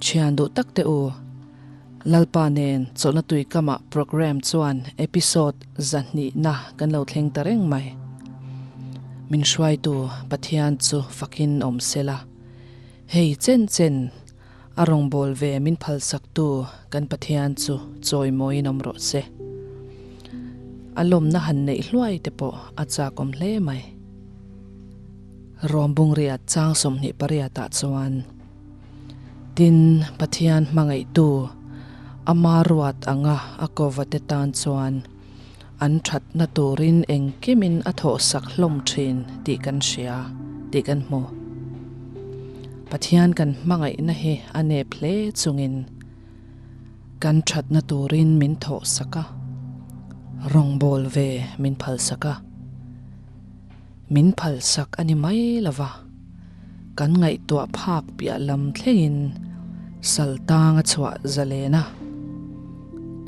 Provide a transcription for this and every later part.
Thian duh tak te u, Lalpa nen chawlhna tui kamah programme chuan episode zahnihna kan lo thleng ta reng mai. Min hruaitu Pathian chu fakin awm sela, hei chen chen a rawngbâwl ve min phalsaktu kan Pathian chu chawimawiin awm rawh se. A lawmna han neih hluai te pawh a châkawm hle mai. Rawmbungriat chang 28 ah chuan, Tin, Pathian hmangaihtu, ama ruat anga a kovate tan chuan an thatna turin engkimin a thawhsak hlawm thin tih kan hria tih kan hmu. Pathian kan hmangaihna hi a nep hle chungin kan thatna turin min thawhsak a, rawngbâwl ve min phalsak a. Min phalsak a ni mai lo va, kan ngaihtuah phak piah lam thlengin saltang a chhuah zalen a,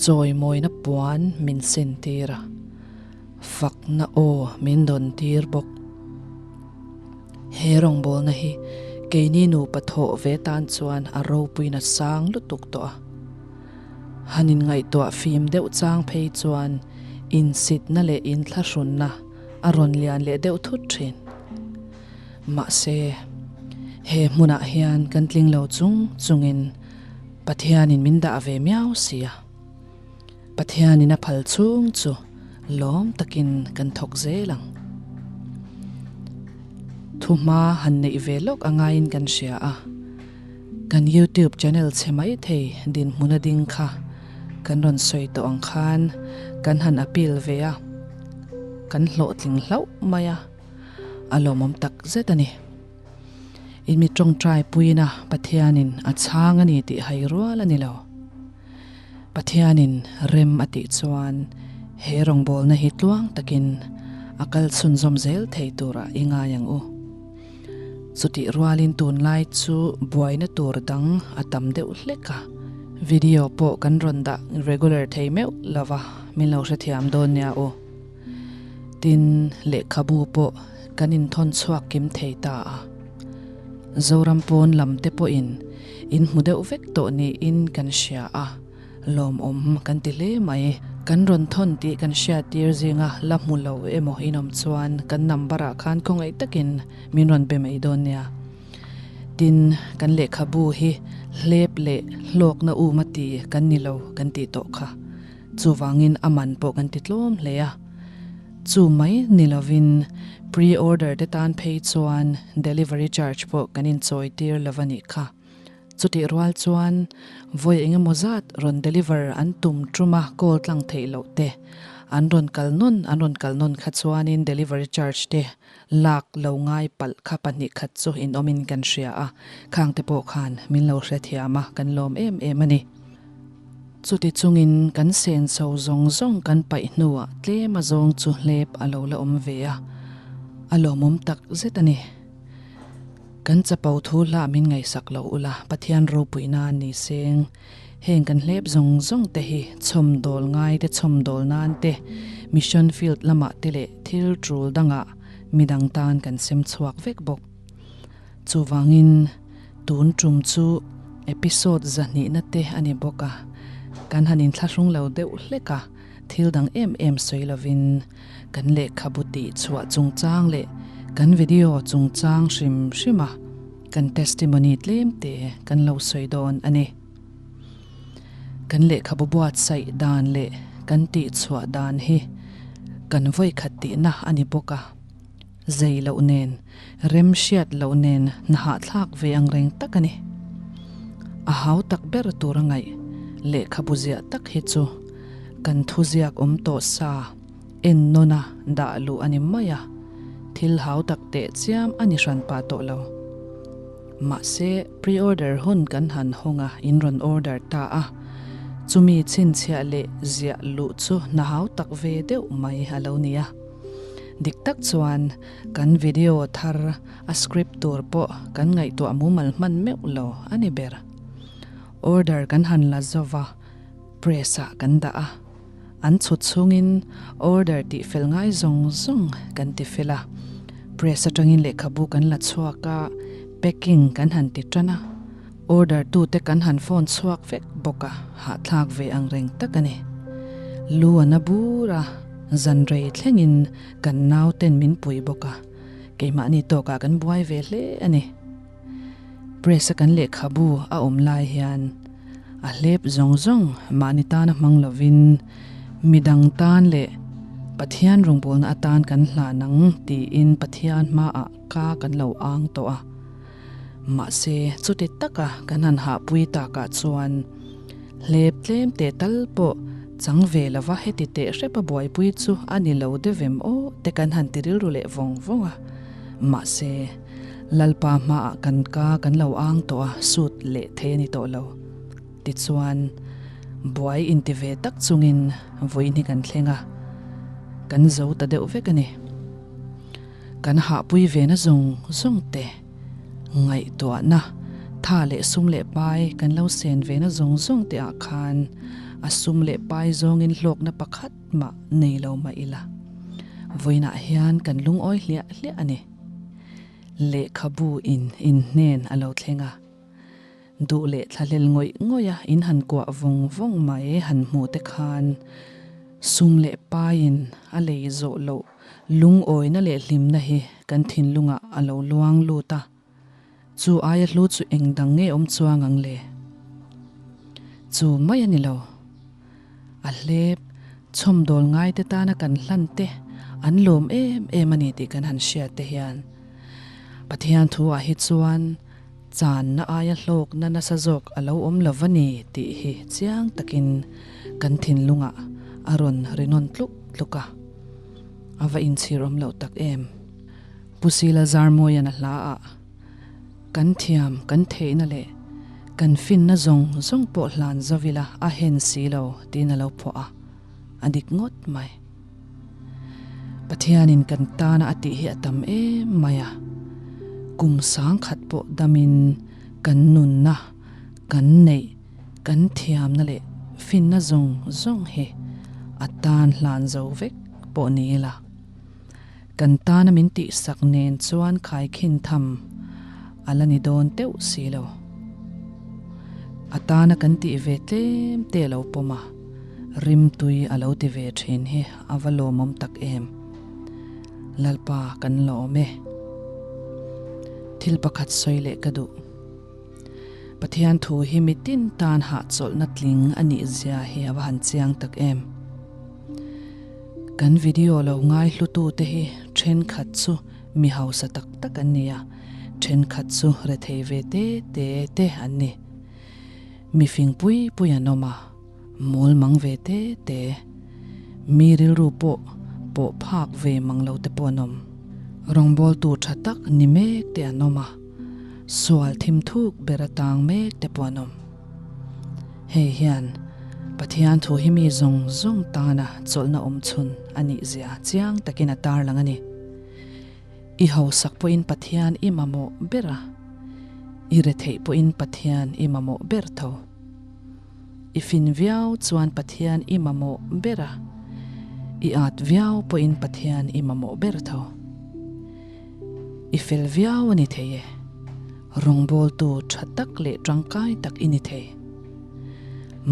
chawimawina puan min sintir a, fakna aw min dawn tir bawk. He rawngbawlna hi keini nupa thawh ve tan chuan a ropuina sang lutuk tawh a. Han inngaihtuah fim deuh chang phei chuan insitna leh inthlahrunna a rawn lian leh deuh thut thin. Mahse, he hmunah hian kan tling lo chung chungin Pathianin min dah ve miau si a. Pathianin a phal chhung chu lawm takin kan thawk zel ang. Thuhma han neih ve lawk a ngaiin kan hria a. Kan YouTube channel chhe mai thei dinhmun a ding kha kan rawn sawi tawh ang khan kan han appeal ve a, kan hlawhtling hlauh mai a, a lawmawm tak zet a ni. In mi tawngtai puina Pathianin a chhang a ni tih hai rual a ni lo. Pathianin rem a tih chuan he rawngbawlna hi tluang takin a kal chhunzawm zel thei turah i ngai ang u. Chutih rualin tunlai chu buaina tur dang a tam deuh hlek a, video pawh kan rawn dah regular thei meuh lo va, min lo hrethiam dawn nia u. Tin, lehkhabu pawh kan inthawn chhuak kim thei ta a. Zoram pawn lam te pawhin in hmu deuh vek tawh niin kan hria a. Lawmawm kan ti hle mai. Kan rawn thawn tih kan hriat tir zinga la hmu lo emaw in awm chuan kan number ah khan khawngaih takin min rawn be mai dawn nia. Tin, kan lehkhabu hi hlep leh hlawkna um a ti kan ni lo kan tih tawh kha. Chuvangin a man pawh kan ti tlawm hle a. Chu mai ni lovin pre-order te tan phei chuan delivery charge pawh kan inchawi tir lo a nih kha. Chutih rual chuan vawi eng emaw zat rawn deliver an tum tuma call tlang theih loh te, an rawn kal nawn an rawn kal nawn kha chuanin delivery charge te lak lo ngai palh kha 2 khat chu in awmin kan hria a, khang te pawh khan min lo hrethiam a, kan lawm em em a ni. Chuti chungin kan senso zawng zawng kan paih hnuah tlem a zawng chu hlep a lo la awm ve a, a lawmawm tak zet a ni. Kan chapo thu hlah min ngaihsak lo ula, Pathian ropui nan ni seng. Heng kan hlep zawng zawng te hi chhawm dawl ngai te chhawm dawl nan te, mission field lamah te leh thil tul dangah midang tan kan sem chhuak vek bawk. Chuvangin tun tum chu episode zahnihna te a ni bawk a, kan han inthlahrung lo deuh hlek a, thil dang em em sawi lovin kan lehkhabu tih chhuah chungchang leh kan video chungchang hrim hrim a kan testimony tlem te kan lo sawi dawn a ni. Kan lehkhabu buatsaih dan leh kan tih chhuah dan hi kan vawikhat tihna a ni bawk a, zei loh nen, rem hriat loh nen hnahahthlak ve ang reng tak a ni. A hau tak ber tur a ngaih lehkhabu ziah tak hi chu kan thuziak awm tawh sa en nawn a dah luh a ni mai a, thil hau tak teh chiam a ni hran pah tawh lo. Mahse, pre-order hun kan han hawng a, in rawn order ta a, chumi chhinchhiah leh ziah luh chu hna hau tak ve deuh mai a lo ni a. Dik tak chuan kan video thar a script tur pawh kan ngaihtuah mumal hman meuh lo a ni ber. Order kan han la zo va, press ah kan dah a. An chhut chhungin order tih fel ngai zawng zawng kan ti fel a. Press atangin lehkhabu kan la chhuak a, packing kan han ti tan a. Order tute kan han phone chhuak vek bawk a, hahthlak ve ang reng tak a ni. Lu a na bur a, zan rei thlengin kan nauten min pui bawk a, keimahni tawkah kan buai ve hle a ni. Press a kan lehkhabu a awm lai hian a hlep zawng zawng mahni tana hmang lovin midang tan leh Pathian rawngbawlna atan kan hlan ang tiin Pathian hmaah ka kan lo ang tawh a. Mahse chuti taka kan han hahpui takah chuan hlep tlem teh tal pawh chang ve lova heti teh hrepa buaipui chu a ni lo deuh em aw te kan han ti rilru leh vawng vawng a. Mahse. Lalpa hmaah kan ka kan lo ang tawh a, sut leh thei a ni tawh lo. Tichuan, buai inti ve tak chungin vawiin hi kan thleng a, kan zo ta deuh vek a ni. Kan hahpui ve na zawng zawng te, ngaihtuahna, tha leh sum leh pai kan lo sen ve na zawng zawng te ah khan a sum leh pai zawngin hlawkna pakhat mah nei lo mah ila, vawiinah hian kan lungawi hliah hliah a ni. Lehkhabu in in hnen a lo thleng a, duh leh thlahlel ngawih ngawih a in han kuah vawng vawng mai han hmuh te khan sum leh paiin a lei zawh loh lungawina leh hlimna hi kan thinlungah a lo luang lut a, chu aia hlu chu eng dang nge awm chuang ang le? Chu mai a ni lo. A hlep, chhawmdawl ngaite tana kan hlan te an lawm em em a ni tih kan han hriat te hian Pathian thu ah hi chuan channa aia hlawkna nasa zawk a lo awm lo va ni tih hi chiang takin kan thinlungah a rawn ri nawn tluk tluk a, a va inchhir awm loh tak em. Pu Sila Zarmawia'n a hla ah. Kan thiam, kan theihna leh kan finna zawng zawng pawh hlan zo ila a hen si lo tiin a lo phuah a, a dik ngawt mai. Pathianin kan tana a tih hi a tam em mai a, kum sangkhat pawh damin kan nunna, kan neih, kan thiamna leh finna zawng zawng hi a tan hlan zo vek pawh ni ila. Kan tana min tihsak nen chuan khaikhin tham a la ni dawn teuh si lo. A tana kan tih ve tlem te a lo pawm a, rimtui a lo ti ve thin hi a va lawmawm tak em. Lalpa kan lawm e. Thil pakhat sawi leh ka duh. Pathian thu hi mitin tan hahchawlhna tling a nih zia hi a va han chiang tak em. Kan video lo ngai hlutute hi thenkhat chu mi hausa tak tak an ni a, thenkhat chu rethei ve te te te an ni. Mi fing pui pui an awm a, mawl mang ve te te, mi rilru pawh pawh phak ve mang lo te pawh an awm. Rawngbawltu tha tak ni mek te an awm a, sual thim thuk ber atang mek te pawh an awm. Hei hian Pathian thu hi mi zawng zawng tana chawlhna awm chhun a nih zia chiang takin a tarlang a ni. I hausak pawhin Pathian i mamawh ber a, i retheih pawhin Pathian i mamawh ber tho. I fin viau chuan Pathian i mamawh ber a, i at viau pawhin Pathian i mamawh ber tho. I fel viau a ni thei e. Rawngbawltu tha tak leh tangkai tak i ni thei.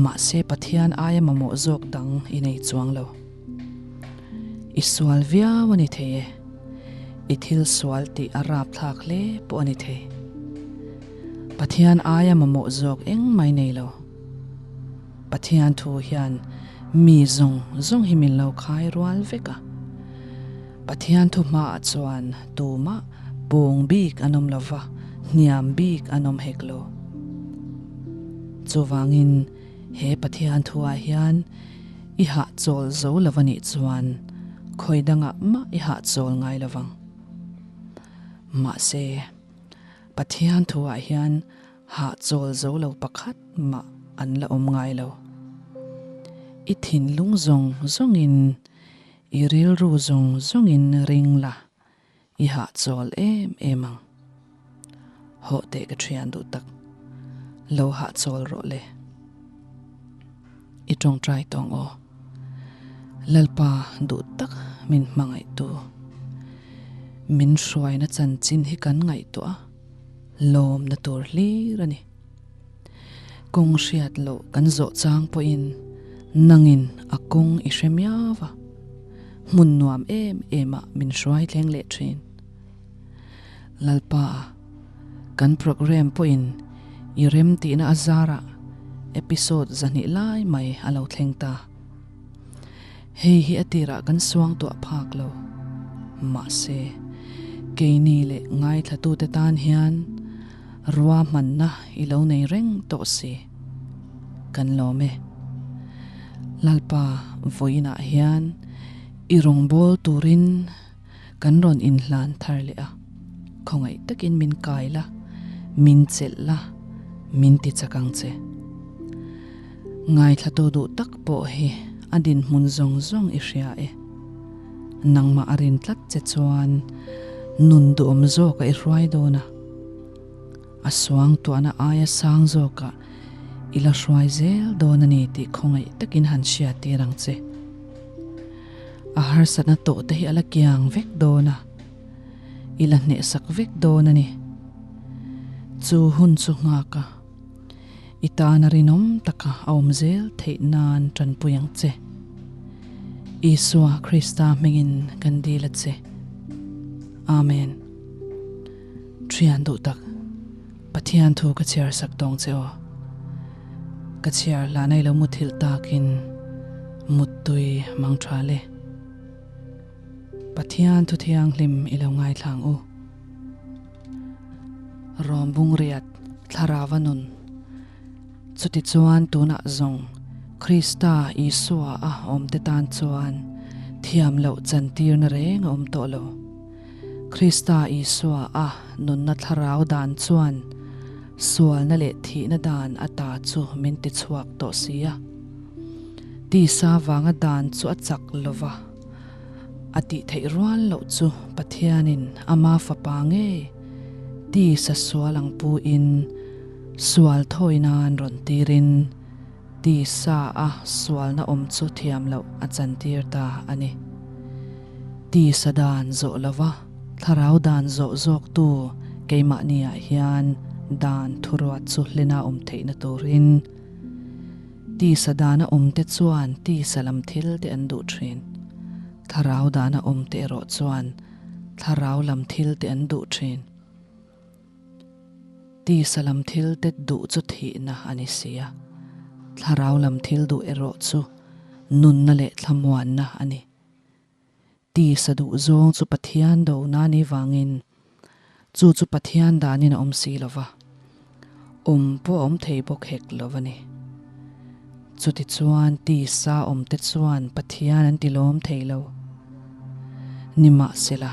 Mahse Pathian aia mamawh zawk dang i nei chuang lo. I sual viau a ni thei e. I thil sual tih a rapthlak hle pawh a ni thei. Pathian aia mamawh zawk engmah i nei lo. Pathian thu hian mi zawng zawng hi min lo khai rual vek a. Pathian thu hmaah chuan tumah pawng bik an awm lo va, hniam bik an awm hek lo. Chuvangin he Pathian thuah hian i hahchawl zo lo va nih chuan khawi dangah mah i hahchawl ngai lo vang. Mahse, Pathian thuah hian Hahchawl zo lo pakhat mah an la awm ngai lo. I thinlung zawng zawngin, i rilru zawng zawngin ring la, i hahchawl em em ang. Hawh teh ka thian duh tak, lo hahchawl rawh le. I tawngtai tawng aw. Lalpa duh tak min hmangaihtu. Min hruaina chanchin hi kan ngaihtuah a. Lawmna tur hlir a ni. Kawng hriat loh kan zawh chang pawhin nangin a kawng i hre miau a, hmun nuam em em ah min hruai thleng leh thin. Lalpa, kan programme pawhin i rem tihna a zarah episode 200 lai mai a lo thleng ta. Hei hi a tirah kan suangtuah phak lo. Mahse, keini leh ngaithlatute tan hian ruahmanna i lo nei reng tawh si. Kan lawm e. Lalpa vawiinah hian i rawngbâwl turin kan rawn inhlan thar leh a. Khawngaih takin min kai la, min chelh la, min ti chak ang che. Ngaithlatu duh tak pawh hi a dinhmun zawng zawng i hria e. Nangmah a rin tlat che chuan nun duhawm zawkah i hruai dawn a, a suangtuahna aia sang zawkah i la hruai zel dawn a ni tih khawngaih takin han hriattir ang che. A harsatna tawh te hi a la kiang vek dawn a, i la hnehsak vek dawn a ni. Chu hun chu nghak a. I tana rinawm taka a awm zel theih nan tanpui ang che. Isua Krista hmingin kan dil a che. Amen. Thian duh tak, Pathian thu ka chhiar sak tawng che aw. Ka chhiar hlan ai lo muthilh takin muttui mang tha le. Pathian thu thianghlim i lo ngaithlang u. Rawm bungriat thlarau a nun. Chutichuan tunah zawng Krista Isua a awmte tan chuan thiam loh chantirna reng a awm tawh lo. Krista Isua a nunna thlarau dan chuan sualna leh thihna dan ata chu min tichhuak tawh si a. Tisa vanga dan chu a chak lova. A tih theih rual loh chu Pathianin ama fapa ngei tisa sual ang puin sual thawi nan rawn tirin tisa a sualna awm chu thiam loh a chantir ta a ni. Tisa dan zawh lova thlarau dan zawh zawktu keimahniah hian dan thuruat chu hlena awm theihna turin, Tisa dana awmte chuan tisa lam thil te an duh thin. Thlarau dana awmte erawh chuan thlarau lam thil te an duh thin. Tisa lam thil te duh chu thihna a ni si a, thlarau lam thil duh erawh chu nunna leh thlamuanna a ni. Tisa duh zawng chu Pathian do na ni vangin chu chu Pathian danin a awm si lo va, awm pawh a awm thei bawk hek lo a ni. Chutichuan tisa awmte chuan Pathian an ti lawm thei lo. Nimahsela,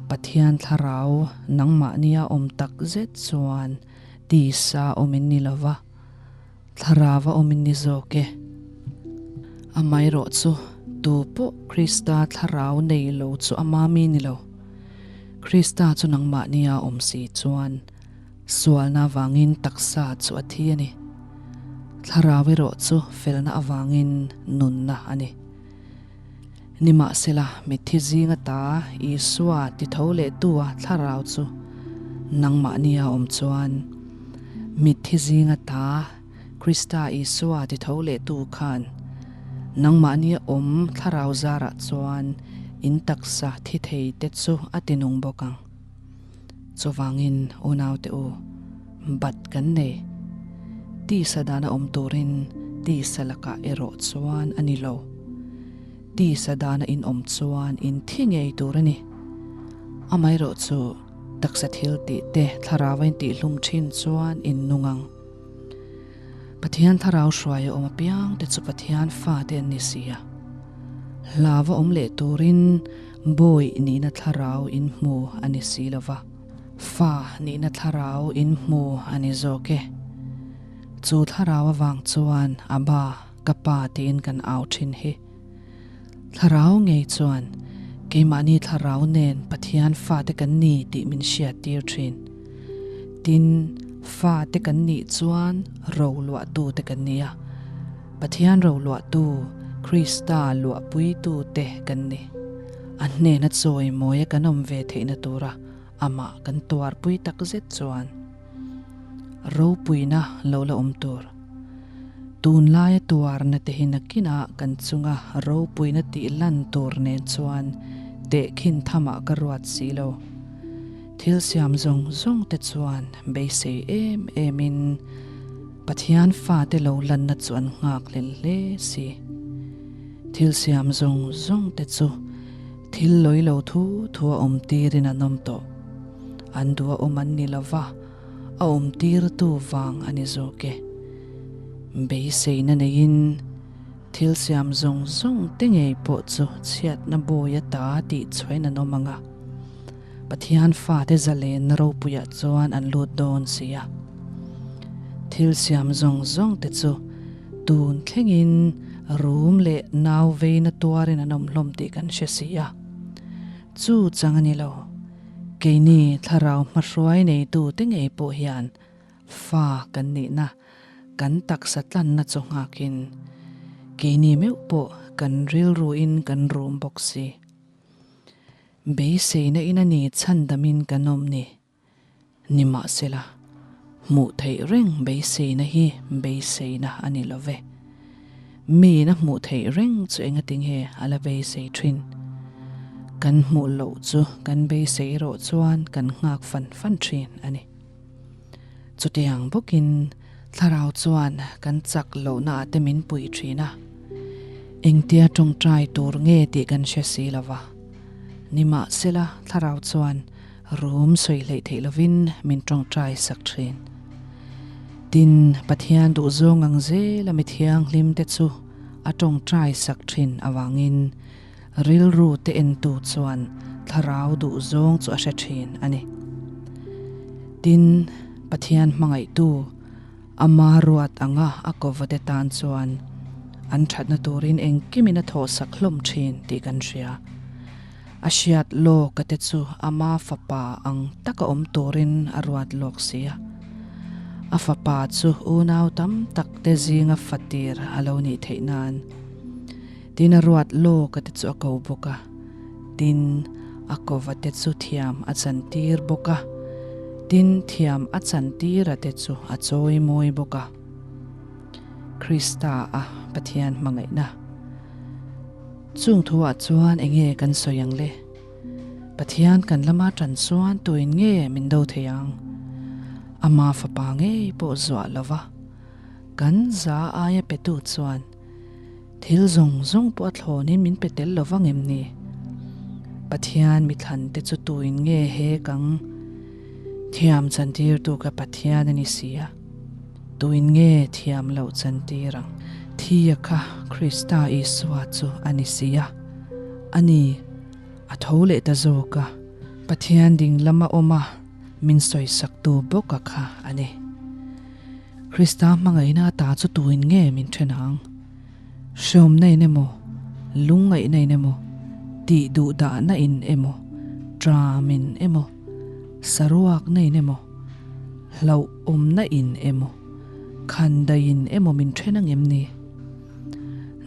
Pathian thlarau nangmahnia awm tak zet chuan tisa awmin ni lo va, Thlarau a awm in ni zawk e. Amaherawh chu tu pawh Krista thlarau nei lo chu a mami ni lo. Krista chu nangmahnia awm si chuan sualna avangin taksa chu a thi a ni. Thlarau erawh chu felna avangin nunna a ni. Nimahsela, mitthi zinga ta Isua ti tho leh tua thlarau chu nangmahnia awm chuan, mitthi zinga ta Krista Isua ti tho leh tu khan nangmahnia awm thlarau zarah chuan in taksa thi thei te chu a ti nung bawk ang. Chuvangin unaute u, bat kan nei. Tisa dana awm turin tisa lakah erawh chuan a ni lo. Tisa dana in awm chuan in thi ngei tur a ni. Amaherawh chu taksa thil tih te thlarau a intihlum thin chuan in nung ang. Pathian thlarau hruai a awm apiang te chu Pathian fate an ni si a. Hlau a awm leh turin Bawi nihna thlarau in hmu a ni si lo va, fa nihna thlarau in hmu a ni zawk e. Chu thlarau avang chuan Abba, ka pa tiin kan au thin hi. Thlarau ngei chuan keimahni thlarau nen Pathian fate kan ni tih min hriattir thin. Tin, fate kan nih chuan ro luahtute kan ni a. Pathian roluahtu, Krista luahpuitute kan ni. A hnena chawimawia kan awm ve theihna tura amah kan tuarpui takzet chuan. Ropuina lo la awm tur. Tunlaia tuarna te hi nakinah kan chunga ropuina tih lan tur nen chuan tehkhin thamah ka ruat si lo. Thil siam zawng zawng te chuan beisei em emin Pathian fate lo lanna chu an nghak hlel hle si. Thil siam zawng zawng te chu thil lawi lo thu thu a awm tirin an awm tawh. An duh a awm an ni lo va, a awm tirtu vang a ni zawk e. Beiseina neiin thil siam zawng zawng te ngei pawh chu chhiatna bawi a ta tih chhuain an awm ang a. Pathian fate zalenna ropuiah chuan an lut dawn si a. Thil siam zawng zawng te chu tun thlengin rum leh nau veina tuarin an awm hlawm tih kan hre si a. Chu chang a ni lo. Keini thlarau hmahruai neitu te ngei pawh hian fa kan nihna kan taksa tlanna chu nghakin keini meuh pawh kan rilruin kan rum bawk si. Beiseina in a ni chhandamin kan awm ni. Nimahsela, hmuh theih reng beiseina hi beiseina a ni lo ve. Miin a hmuh theih reng chu engatinge a la beisei thin? Kan hmuh loh chu kan beisei erawh chuan kan nghak fan fan thin a ni. Chutiang bawkin thlarau chuan kan chak lohnaah te min pui thin a. Engtia tawngtai tur nge tih kan hre si lo va. Nimahsela thlarau chuan rum sawi hleih theih lovin min tawngtai sak thin. Tin, Pathian duhzawng ang zela mi thianghlim te chu a tawngtai sak thin avangin rilru te entu chuan thlarau duhzawng chu a hre thin a ni. Tin, Pathian hmangaihtu Ama ruat anga a kawvate tan chuan an thatna turin engkimin a thawhsak hlawm thin tih kan hria. A hriat lawka te chu ama fapa ang taka awm turin a ruat lawk si a. A fapa chu unau tam tak te zinga fatir a lo nih theih nan. Tin a ruat lawka te chu a ko bawk a. Tin, a kovate chu thiam a chantir bawk a, tin, thiam a chantira te chu a chawi mawi bawk a. Krista a Pathian hmangaihna. Chung thuah chuan enge kan sawi ang le? Pathian kan lama tan chuan tuin nge min do thei ang? Ama fapa ngei pawh zuah lova kan za aia petu chuan Thil zawng zawng pawh a thlawnin min pe tel lo vang em ni? Pathian mithlan te chu tuin nge he kang thiam chantirtu ka Pathian a ni si a, tuin nge thiam loh chantir ang? Thia kha Krista Isua chu a ni si a, a ni, a tho leh ta zawk a, Pathian ding lama awm a min sawisaktu bawka kha a ni. Krista hmangaihna ata chu tuin nge min then ang? Hreawmna in emaw, lungngaihna in emaw, tih duh dahna in emaw, tram in emaw, saruakna in emaw, hlauhawmna in emaw, khandai in emaw min then ang em ni?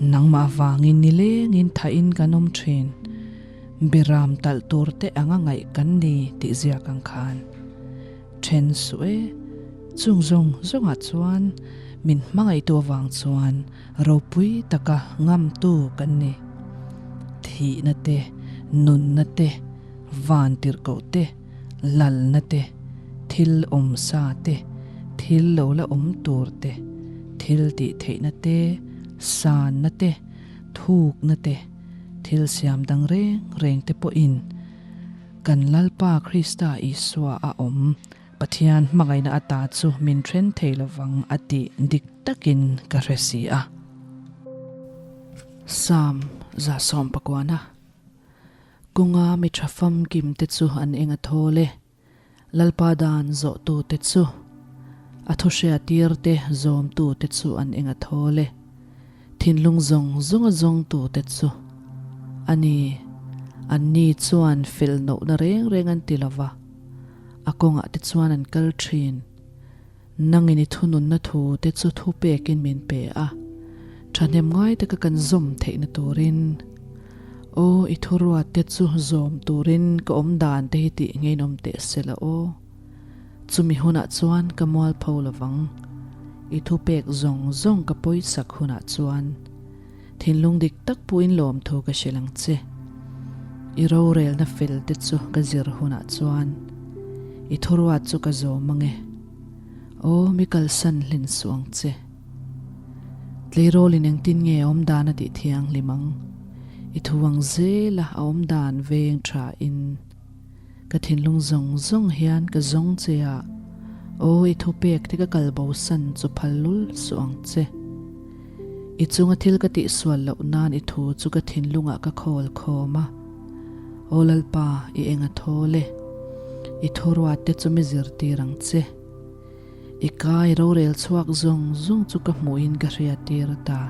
Nangmah vangin nilengin thahin kan awm thin. Biram talh tur te anga ngaih kan ni tih ziak ang khan. Then suh e, chung zawng zawngah chuan min hmangaihtu avang chuan ropui taka ngamtu kan ni. Thihna te, nunna te, van tirhkoh te, lalna te, thil awmsa te, thil lo la awm tur te, thil tih theihna te, sanna te, thukna te, thil siam dang reng reng te pawhin Kan Lalpa Krista Isua a awm, Pathian hmangaihna ata chu min then thei lovang a tih dik takin ka hre si a. Psalm 119 Kawnga mi tha famkim te chu an eng a thawl e, Lalpa dan zawhtute chu, a thuhriatirte zawmtute chu an eng a thawl e. Thinlung zawng zawnga zawngtute chu a ni. Anni chuan fel nohna reng reng an ti lo va, a kawngah te chuan an kal thin. Nangin i thununna thu te chu thu pekin min pe a, thahnem ngai taka kan zawm theihna turin. Aw, i thuruat te chu zawm turin ka awm dan te hi tih ngeiin awm teh se la aw. Chumi hunah chuan ka mualpho lovang. I thupek zawng zawng ka pawisak hunah chuan thinlung dik tak puhin lawmthu ka hrilh ang che. I rorelna fel te chu ka zir hunah chuan i thuruat chu ka zawm ang e. Aw, mi kalsan hlin suh ang che. Tleirawlin engtin nge a awmdan a tih thianghlim ang? I thu ang zela a awmdan veng tha in ka thinlung zawng zawng hian ka zawng che a, aw i thupek te ka kal bo san chu phal lul suh ang che. I chunga thil ka tihsual loh nan i thu chu ka thinlungah ka khawl khawm a, Aw Lalpa i eng a thawl e, i thuruat te chu mi zirtir ang che. I kai rorel chhuak zawng zawng chu ka hmuhin ka hriattir a ta.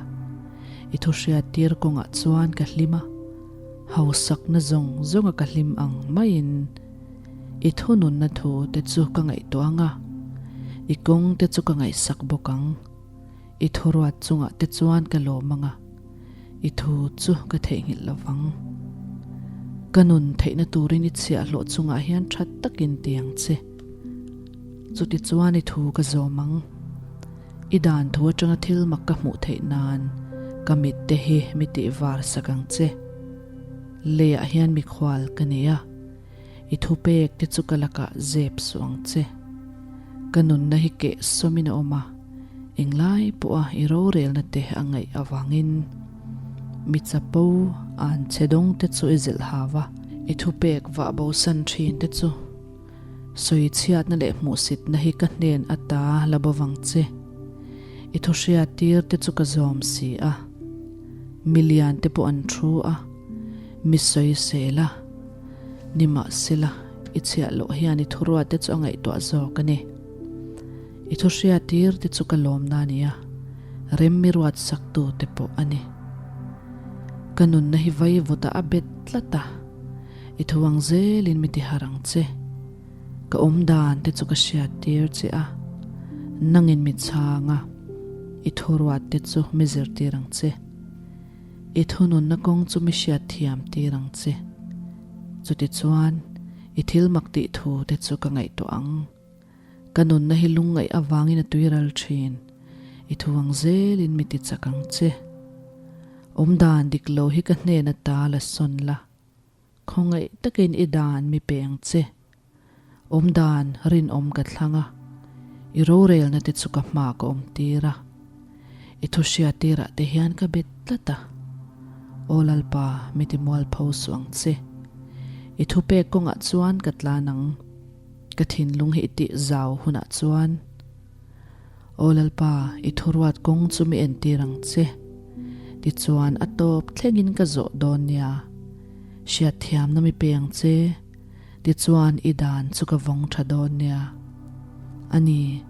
I thu hriattir kawngah chuan ka hlim a, hausakna zawng zawnga ka hlim ang maiin i thununna thu te chu ka ngaihtuah ang a, i kawng te chu ka ngaihsak bawk ang. I thuruat chungah te chuan ka lawm ang a, i thu chu ka theihnghilh lo vang. Ka nun theihna turin i chhiahhlawh chungah hian tha takin ti ang che. Chutichuan i thu ka zawm ang. I dan thu atanga thil mak ka hmuh theih nan ka mit te hi mi tih var sak ang che. Leiah hian mikhual ka nei a, i thupek te chu ka lakah zep suh ang che. Ka nunna hi keh sawmin a awm a, englai pawha i rorelna te a ngaih avangin mi chapo an che dawng te chu i zilh hau a, i thupek vah bosan thin te chu. Sawi chhiatna leh hmuhsitna hi ka hnen ata la bo vang che. I thu hriat tir te chu ka zawm si a. Mi lian te pawh an thu a, mi sawi sel a. Nimahsela, i chhiah loh hian i thuruat te chu a ngaihtuah zawk a ni. I thu hriat tir te chu ka lawmna a ni a, rem mi ruat sak tu te pawh a ni. Ka nunna hi vaivutah a bet tlat a. I thu ang zelin mi ti har ang che. Ka awm dan te chu ka hriat tir che a, nangin mi chhang a, i thuruat te chu mi zirtir ang che. I thununna kawng chu mi hriat thiam tir ang che. Chutichuan, i thil mak tih thu te chu ka ngaihtuah ang. Ka nunna hi lungngaih avangin a tuiral thin. I thu ang zelin mi ti chak ang che. Awmdan dik lo hi ka hnen ata la sawn la. Khawngaih takin i dan mi pe ang che. Awmdan rinawm ka thlang a, i rorelna te chu ka hma ka awm tir a. I thu hriat tirah te hian ka bet tlat a. Aw Lalpa, mi ti mualpho suh ang che. I thupek kawngah chuan ka tlan ang. Ka thinlung hi i tih zau hunah chuan. Aw Lalpa, i thuruat kawng chu mi entir ang che. Tichuan a tawp thlengin ka zawh dawn nia. Hriatthiamna mi pe ang che. Tichuan i dan chu ka vawng tha dawn nia. A ni,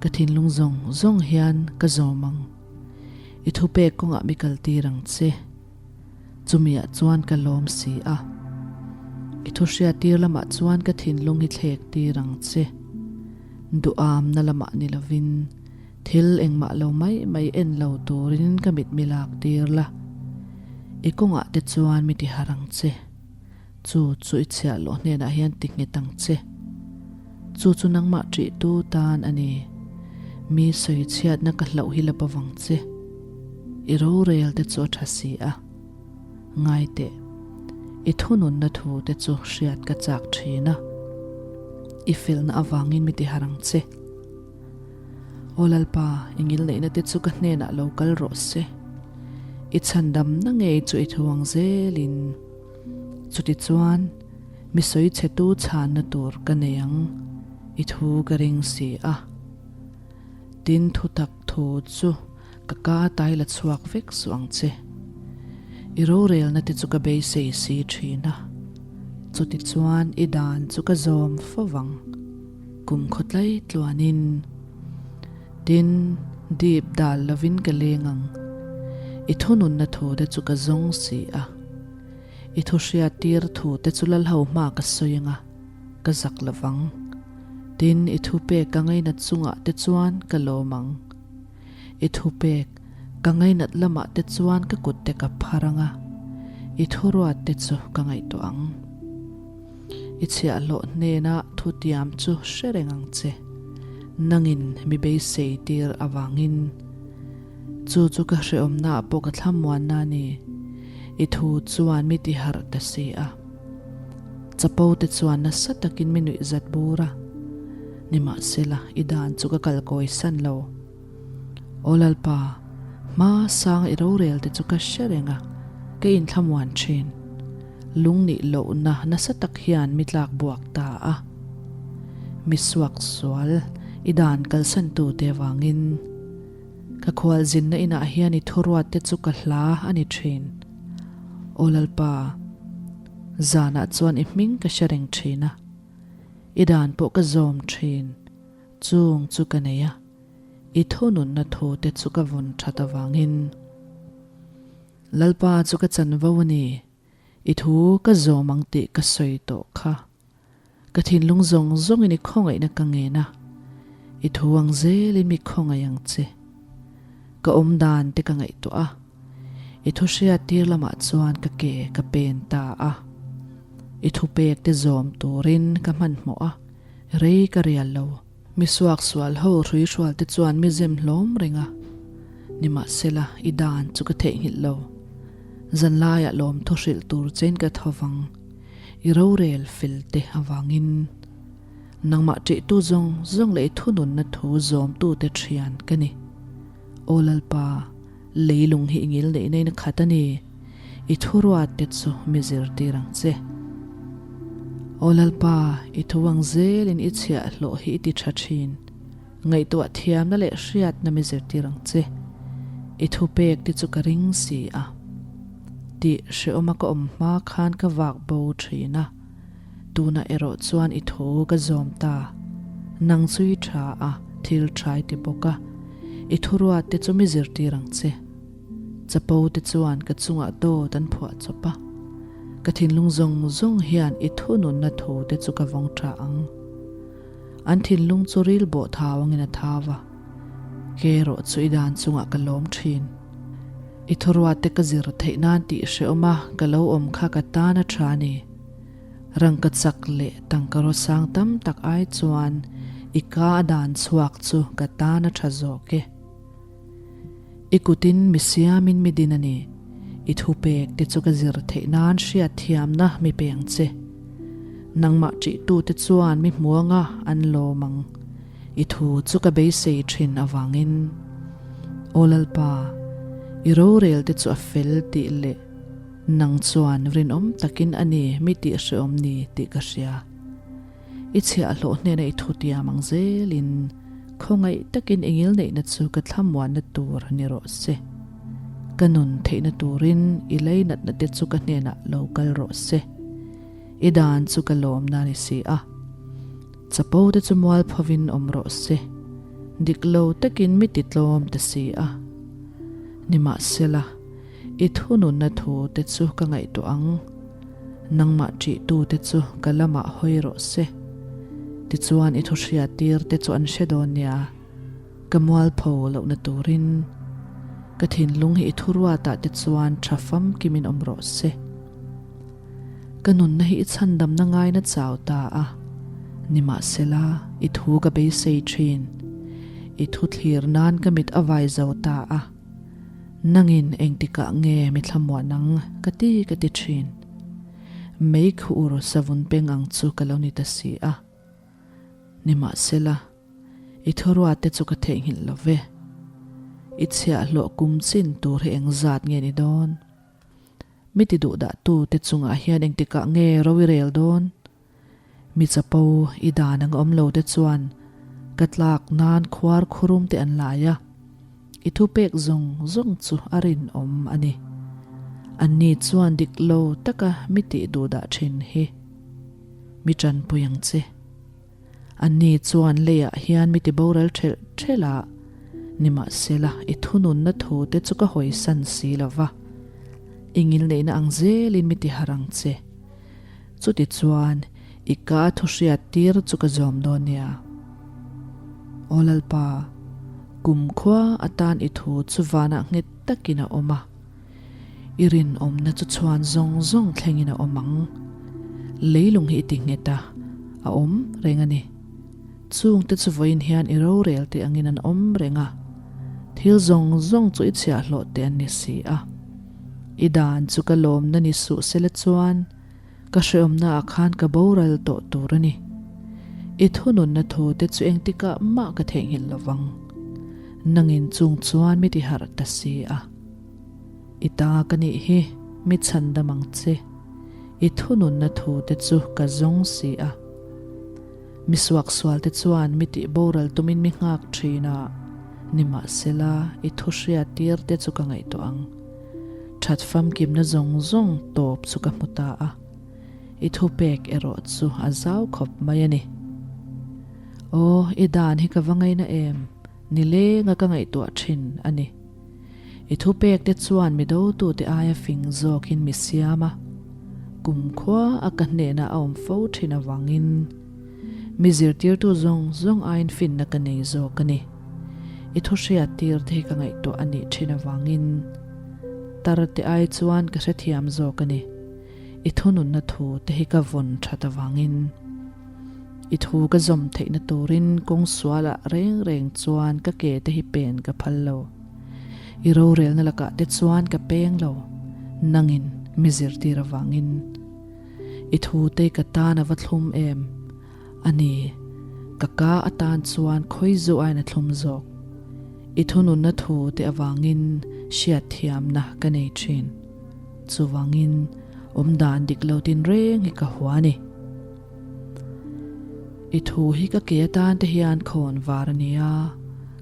ka thinlung zawng zawng hian ka zawm ang. I thupek kawngah mi kaltir ang che. Chumiah chuan ka lawm si a. I thu hriattir lamah chuan ka thinlung hi thlek tir ang che. Duhamna lamah ni lovin thil engmah lo mai mai en lo turin ka mit mi lak tir la. I kawngah te chuan mi ti har ang che. Chu chu i chhiah loh hnenah hian ti nghet ang che. Chu chu nangmah ṭihtu tan a ni. Mi sawi chhiatna ka hlauh hi la bawvang che. I rorel te chu a ṭha si a. Ngai teh, i thununna thu te chu hriat ka chak ṭhin a. I felna avangin mi ti har ang che. Aw Lalpa, i ngilneihna te chu ka hnenah lo kal rawh se. I chhandamna ngei chu i thu ang zelin. Chutichuan, mi sawi chhetu chhanna tur ka nei ang, i thu ka ring si a. Tin, thutak thu chu ka ka tai la chhuak vek suh ang che. I rorelna te chu ka beisei si thin a. Chutichuan, i dan chu ka zawm fo vang, kum khawtlai tluanin. Tin, dip dal lovin ka leng ang. I thununna thu te chu ka zawng si a. I thu hriat tir thu te chu Lalho hma ka sawi ang a, ka zak lo vang. Tin, i thupek ka ngainat chungah te chuan ka lawm ang. I thupek ka ngainat lamah te chuan ka kut te ka phar ang a, i thuruat te chu ka ngaihtuah ang. I chhiahhlawh hnena thutiam chu hre reng ang che. Nangin mi beisei tir avangin. Chu chu ka hrehawmnaah pawh ka thlamuanna a ni. I thu chuan mi tiharh ta si a. Chapo te chuan nasa takin mi nuih zat bur a. Nimahsela, i dan chu ka kalkawi san lo. Aw Lalpa, hma sang i rorel te chu ka hre reng a, ka inthlamuan thin. Lungnih lohna nasa tak hian mi tlak buak ta a. Mi suak sual i dan kalsan tu te vangin. Ka khual zinna inah hian i thuruat te chu ka hla a ni thin. Aw Lalpa, zanah chuan i hming ka hre reng thin a, i dan pawh ka zawm thin. Chung chu ka nei a, i thununna thu te chu ka vawn that avangin. Lalpa chu ka chanvo a ni, i thu ka zawm ang tih ka sawi tawh kha. Ka thinlung zawng zawngin i khawngaihna ka ngen a, i thu ang zelin mi khawngaih ang che. Ka awm dan te ka ngaihtuah a, i thu hriat tir lamah chuan ka ke ka pen ta a. I thupek te zawm turin ka hmanhmawh a. Rei ka rial lo. Mi suak sual ho hrui hrual te chuan mi zem hlawm reng a. Nimahsela, i dan chu ka theihnghilh lo. Zanlaiah lawmthaw hrilh tur chein ka tho vang. I rorel fel te avangin. Nangmah ṭihtu zawng zawng leh i thununna thu zawmtute ṭhian ka ni. Aw Lalpa, leilung hi i ngil neih nain a khat a ni. I thuruat te chu mi zirtir ang che. Aw Lalpa, i thu ang zelin i chhiahhlawh hi i ti tha thin. Ngaihtuah thiamna leh hriatna mi zirtir ang che. I thupek te chu ka ring si a. Tih hrehawma ka awm hma khan ka vak bo thin a. Tunah erawh chuan i thu ka zawm ta. Nang chu i tha a, thil tha i ti bawk a. I thuruat te chu mi zirtir ang che. Chapo te chuan ka chungah dawt an phuah chawp a, ka thinlung zawng zawng hian i thununna thu te chu ka vawng tha ang. An thinlung chu ril bawh thau angin a thau a, ke erawh chu i dan chungah ka lawm thin. I thuruat te ka zir theih nan tih hrehawm a, ka lo awm kha ka tan a tha a ni. Rangka chak leh tangka rawsang tam tak ai chuan i ka a dan chhuak chu ka tan a tha zawk e. I kutin mi siamin mi din a ni. I thupek te chu ka zir theih nan hriatthiamna mi peng che. Nangmah ṭihtute chuan mi hmuanga an lawm ang. I thu chu ka beisei ṭhin avangin. Aw Lalpa, i rorel te chu a fel tih leh nang chuan rinawm takin a ni mi tihhrehawm ni tih ka hria. I chhiahhlawh hnena i thutiam ang zelin khawngaih takin i ngilneihna chu ka thlamuanna tur ni rawh se. Ka nun theihna turin i leinatna te chu ka hnenah lo kal rawh se. I dan chu ka lawmna ni si a. Chapo te chu mualphovin awm rawh se. Dik lo takin mi titlawm ta si a. Nimahsela, i thununna thu te chu ka ngaihtuah ang. Nangmah ṭihtute chu ka lamah hawi rawh se. Tichuan i thuhriat tir te chu an hre dawn nia. Ka mualpho lohna turin ka thinlung hi i thuruatah te chuan ṭha famkimin awm rawh se. Ka nunna hi i chhandamna ngaina chau ta a, nimahsela i thu ka beisei ṭhin. I thu thlir nan ka mit a vai zo ta a. Nangin engtikah nge mi thlamuah nang ka ti ka ti thin. Mei khur savun peng ang chu ka lo ni ta si a. Nimahsela, i thuruat te chu ka theihnghilh lo ve. I chhiahhlawh kum chin tur hi engzat nge ni dawn? Mi ti duhdah tu te chungah hian engtikah nge ro i rel dawn? Mi chapo i dan ang awm lo te chuan ka tlak nan khuar khurum te an lai a, i thupek zawng zawng chu a rinawm a ni. Anni chuan dik lo taka mi tih duhdah thin hi mi tanpui ang che. Anni chuan leiah hian mi ti boral thelh thelh a, nimahsela i thununna thu te chu ka hawisan si lo va, i ngilneihna ang zelin mi ti harh ang che. Chutichuan, i ka thu hriat tir chu ka zawm dawn nia. Aw Lalpa, kumkhua atan i thu chu vanah nghet takin a awm a, i rinawmna chu chhuan zawng zawng thlengin a awm ang. Leilung hi i ti nghet a, a awm reng a ni. Chungte chu vawiin hian i rorel te angin an awm reng a, thil zawng zawng chu i chhiahhlawh te an ni si a. I dan chu ka lawmna ni suh sela chuan ka hrehawmna ah khan ka boral tawh tur a ni. I thununna thu te chu engtikah mah ka theihnghilh lo vang. Nangin chung chuan mi ti harh ta si a. I ta ka nih hi mi chhandam ang che. I thununna thu te chu ka zawng si a. Mi suaksual te chuan mi tih boral tumin mi nghak thin a, nimahsela i thu hriat tir te chu ka ngaihtuah ang. That famkimna zawng zawng tawp chu ka hmu ta a, i thupek erawh chu a zau khawp mai a ni. Aw, i dan hi ka va ngaina em, nilenga ka ngaihtuah thin a ni. I thupek te chuan mi dotute aia fing zawkin mi siam a, kumkhua a ka hnenah a awm fo thin avangin mi zirtirtu zawng zawng aiin finna ka nei zawk a ni. I thu hriat tir te hi ka ngaihtuah a nih thin avangin tar te ai chuan ka hrethiam zawk a ni. I thununna thu te hi ka vawn that avangin i thu ka zawm theihna turin kawng sualah reng reng chuan ka ke te hi pen ka phal lo. I rorelna lakah te chuan ka peng lo, nangin mi zirtir avangin. I thu te ka tan a va thlum em? A ni, ka ka atan chuan khawi zu aiin a thlum zawk. I thununna thu te avangin hriatthiamna ka nei thin. Chuvangin awmdan dik lo tin reng hi ka hua a ni. I thu hi ka ke atan te hian khawn var a ni a,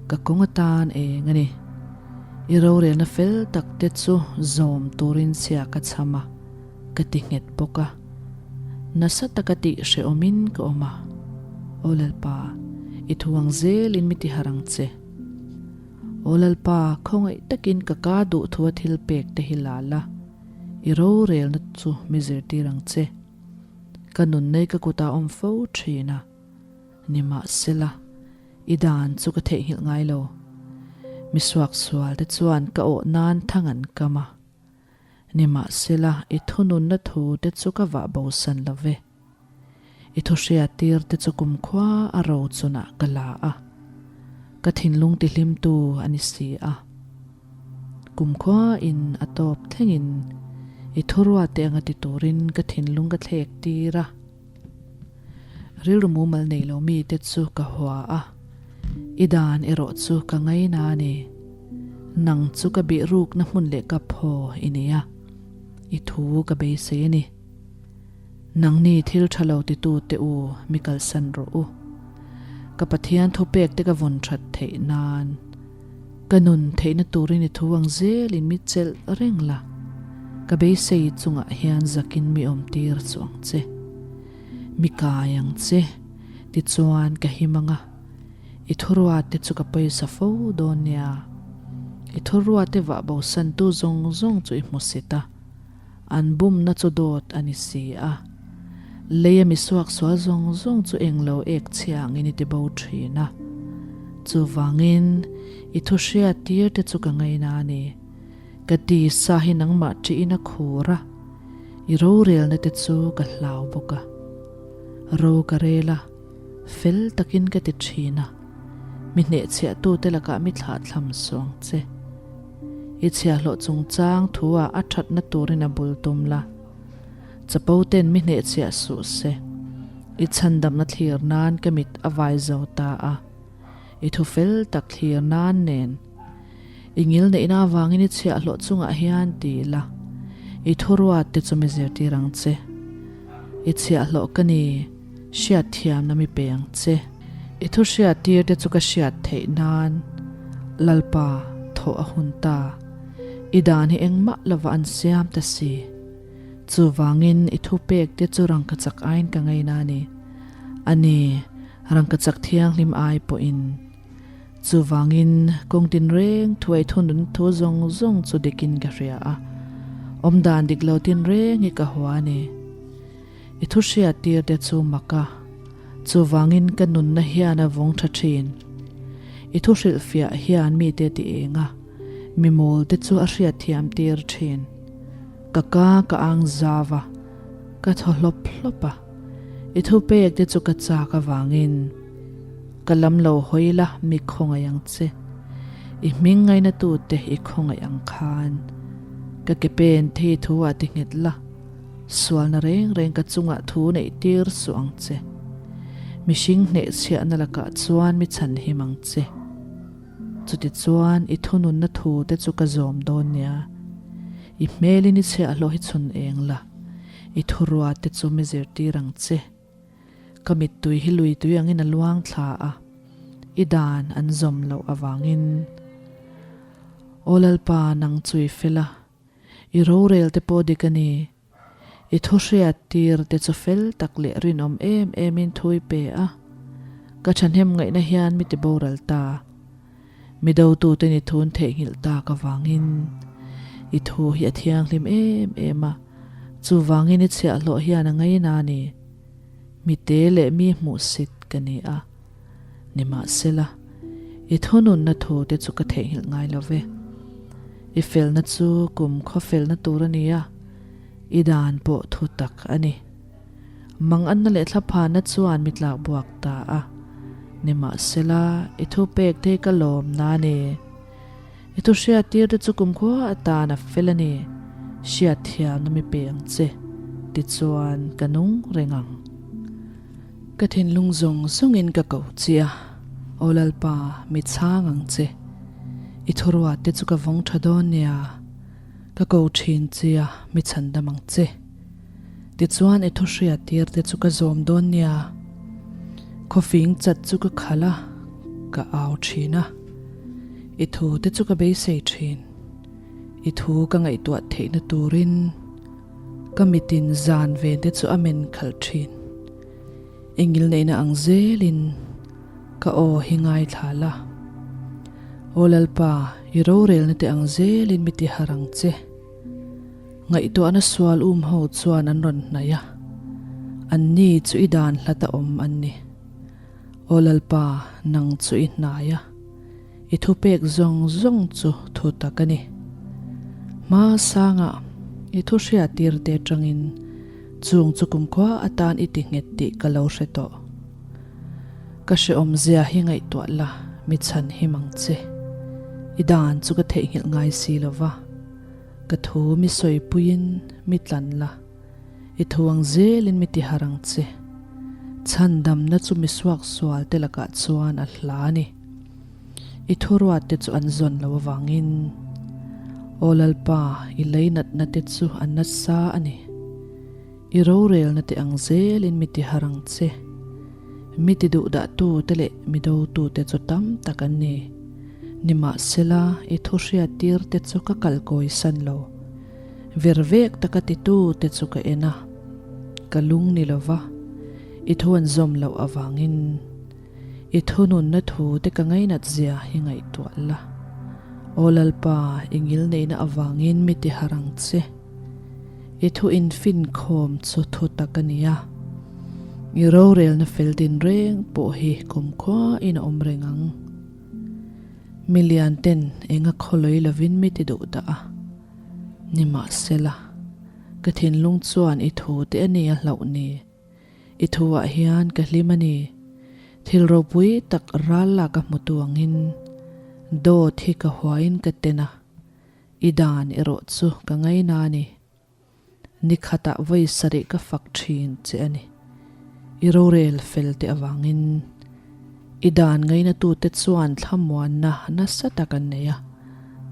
ka kawng atan eng a ni. I rorelna fel tak te chu zawm turin chhia ka chham a, ka ti nghet bawk a. Nasa taka tih hrehawmin ka awm a. Aw Lalpa, i thu ang zelin mi ti harh ang che. Aw Lalpa, khawngaih takin ka ka duh thua thil pek te hi la la, i rorelna chu mi zirtir ang che. Ka nunnei ka kutah awm fo thin a, nimahsela, i dan chu ka theihnghilh ngai lo. Mi suaksual te chuan ka awh nan thang an kam a, nimahsela, i thununna thu te chu ka vah bosan lo ve. I thuhriat tir te chu kumkhua a ro chunah ka la a, ka thinlung tihlimtu a ni si a. Kumkhua in a tawp thlengin i thurua te anga ti turin ka thinlung ka thlek tir a. Rilru mumal nei lo mi te chu ka hua a, i dan erawh chu ka ngaina a ni. Nang chu ka bihrukna hmun leh ka phaw i nei a, i thu ka beisei a ni. Nangni thil tha lo titu te u mi kalsan rawh u. Ka Pathian thupek te ka vawn that theih nan ka nun theihna turin i thu ang zelin mi chelh reng la, ka beisei chungah hian zakin mi awm tir chu ang che. Mi kai ang che, tichuan ka him ang a, i thuruat te chu ka pawisa fo dawn nia. I thuruat te vah bosantu zawng zawng chu i hmusit a. An bumna chu dawt a ni si a. Leia mi suaksual zawng zawng chu englo ek chhia angin i ti bo thin a. Chuvangin, i thu hriat tir te chu ka ngaina a ni. Ka tisa hi nangmah ṭihin a khur a, i rorelna te chu ka hlau bawk a. Ro ka rel a, fel takin ka ti thin a, mi hnehchhiahtute lakah mi thlahthlam suang che. I chhiahhlawh chungchang thu-ah a thatna turin a bul tum la. Chapo ten mi hnehchhiah suh se. I chhandamna thlir nan ka mit a vai zo ta a. I thu fel tak thlir nan nen. I ngil neihna avangin i chhiahhlawh chungah hian ti la. I thuruat te chu mi zirtir ang che. I chhiahhlawh ka ni, hriatthiamna mi pe ang che. I thu hriattir te chu ka hriat theih nan Lalpa thawh a hun ta. I dan hi engmah lova an siam ta si. Chuvangin i thupek te chu rangkachak aiin ka ngaina a ni. A ni, rangkachak thianghlim ai pawhin. Chuvangin kawng tinreng thuai thunun thu zawng zawng chu dikin ka hria a, awmdan dik lo tinreng hi ka hua a ni. I thu hriattir te chu mak a, chuvangin ka nunna hian a vawng tha thin. I thu hrilhfiah hian mite ti eng a, mi mawl te chu a hriatthiam tir thin. Ka ka ka ang zau a, ka thaw hlawp hlawp a. I thupek te chu ka chak avangin ka lam lo hawi la mi khawngaih ang che. I hming ngainatute i khawngaih ang khan ka ke pen thei thu ah ti nghet la, sualna reng reng ka chungah thu neih tir suh ang che. Mihring hnehchhiahna lakah chuan mi chhanhim ang che. Chutichuan i thununna thu te chu ka zawm dawn nia. I hmelin i chhiahhlawh hi chhun eng la, i thurua te chu mi zirtir ang che. Ka mittui hi lui tui angin a luang thla a, i dan an zawm loh avangin. Aw Lalpa, nang chu i fel a, i rorel te pawh dik a ni. I thu hriat tir te chu fel tak leh rinawm em emin thu i pe a, ka thahnem ngaihna hian mi ti boral ta. Mi dotute ni thun theihnghilh tak avangin i thu hi a thianghlim em em a, chuvangin i chhiahhlawh hian a ngaina a ni. Mi te leh mi hmuhsit ka ni a, nimahsela, i thununna thu te chu ka theihnghilh ngai lo ve. I felna chu kum khaw felna tur a ni a, i dan pawh thu tak a ni. Manganna leh thlaphana chuan mi tlak buak ta a, nimahsela i thupek te ka lawm na a ni. I thu hriattir te chu kumkhua atan a fel a ni, hriatthiamna mi pe ang che, tichuan ka nung reng ang. Ka thinlung zawng zawngin ka ko che a, Aw Lalpa, mi chhang ang che. I thuruat te chu ka vawng tha dawn nia, ka ko thin che a, mi chhandam ang che. Tichuan i thu hriat tir te chu ka zawm dawn nia. Khawfing chat chu ka khalh a, ka au thin a. I thu te chu ka beisei thin. I thu ka ngaihtuah theihna turin ka mitin zan ven te chu a men khalh thin. I ngilneihna ang zelin ka aw hi ngaithla la. Aw Lalpa, i rorelna te ang zelin mi ti harh ang che. Ngaihtuahna sual um ho chuan an rawn hnaih a, anni chu i dan hlat a awm an ni. Aw Lalpa, nang chu i hnai a, i thupek zawng zawng chu thu tak a ni. Hma sangah i thu hriattir te atangin chung chu kumkhua atan i ti nghet tih ka lo hre tawh. Ka hrehawmzia hi ngaihtuah la, mi chhan him ang che. I dan chu ka theihnghilh ngai si lo va. Ka thu mi sawipuiin mi tlan la, i thu ang zelin mi tihar ang che. Chhandamna chu mi suaksual te lakah chuan a hla a ni. I thuruat te chu an zawn lo avangin Aw Lalpa, i leinatna te chu a nasa a ni. I rorelna te ang zelin mi tihar ang che. Mi ti duhdahtu te leh mi dotu te chu tam tak an ni. Nimahsela, i thu hriattir te chu ka kalkawi san lo. Vervek taka titu te chu ka en a, ka lung ni lo va, i thu an zawm loh avangin i thununna thu te ka ngainat zia hi ngaihtuah la. Aw Lalpa, i ngilneihna avangin mi tihar ang che. I thu infinkhawm chu thu tak a ni a, i rorelna fel din reng pawh hi kumkhuain a awm reng ang. Mi lian ten enga khawlawi lovin mi ti duh dah a, nimahsela, ka thinlung chuan i thu te a nia hlauh ni. I thuah hian ka hlim a ni. Thil ropui tak ral lak a hmutu angin dawt hi ka huain ka ten a. I dan erawh chu ka ngaina a ni. Ni khatah vawi sarih ka fak thin che a ni. I rorel fel te avangin i dan ngainatute chuan thlamuanna nasa tak an nei a,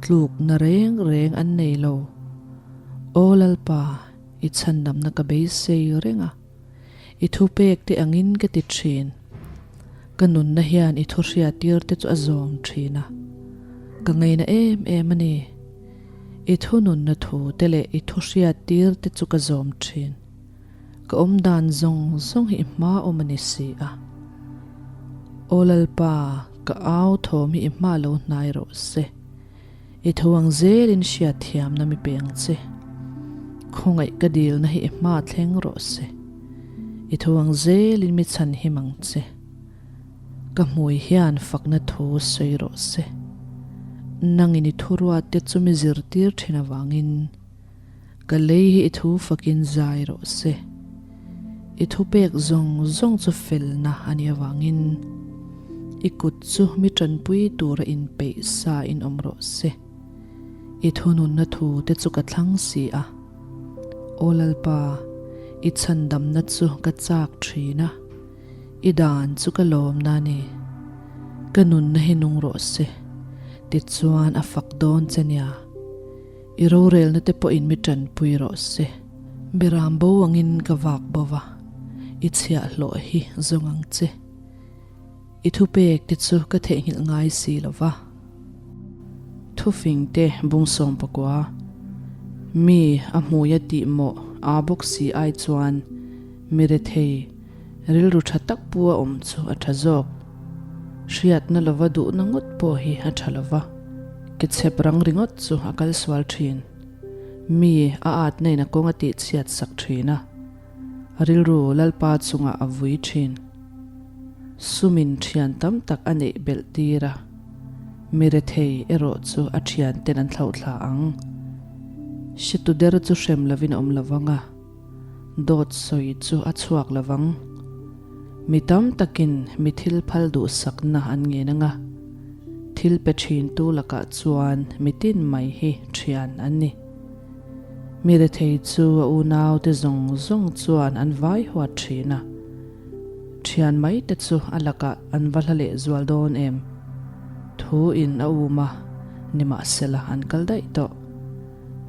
tlukna reng reng an nei lo. Aw Lalpa, i chhandamna ka beisei reng a, i thupek te angin ka ti thin. Ka nunna hian i thu hriattir te chu a zawm thin a, ka ngaina em em a ni. I thununna thu te leh i thu hriattir te chu ka zawm thin. Ka awm dan zawng zawng hi i hma awm a ni si a. Aw Lalpa, ka au thawm hi i hma lo hnai rawh se. I tho ang zelin hriatthiamna mi pe ang che. Khawngaih ka dilna hi i hma thleng rawh se. I tho ang zelin mi chhan him ang che. Ka hmui hian fakna thu sawi rawh se. Nangin i thuruat te chu mi zirtir thin avangin ka lei hi i thu fakin zai rawh se. I thupek zawng zawng chu felna a nih avangin i kut chu mi tanpui tura inpeih sa in awm rawh se. I thununna thu te chu ka thlang si a. Aw Lalpa, i chhandamna chu ka chak thin a, i dan chu ka lawmna a ni. Ka nunna hi nung rawh se, tichuan a fak dawn che nia. I rorelna te pawhin mi tanpui rawh se. Beram bo angin ka vak bo va, i chhiahhlawh hi zawng ang che. I thupek te chu ka theihnghilh ngai si lo va. Thufing te bungsawm pakua, Mi a hmuia tih mawh aa bawk si ai chuan mi rethei rilru tha tak pu a awm chu a tha zawk. Hriatna lova duhna ngawt pawh hi a tha lo va, ke chhep rang ringawt chu a kal sual thin. Mi a atna in a kawng a tihchhiat sak thin a. A rilru Lalpa chungah a vui thin. Sumin thian tam tak a neih belh tir a, mi rethei erawh chu a thianten an thlauhthla ang. Hretu der chu hrem lovin a awm lo vang a, dawt sawi chu a chhuak lo vang. Mi tam takin mi thil phal duhsakna an ngen ang a, thil pe thintu lakah chuan mi tin mai hi thian an ni. Mi rethei chu a unaute zawng zawng chuan an vai huat thin a, thian mai te chu a lakah an va hla leh zual dawn em? Thu in a um a, nimahsela an kal daih tawh.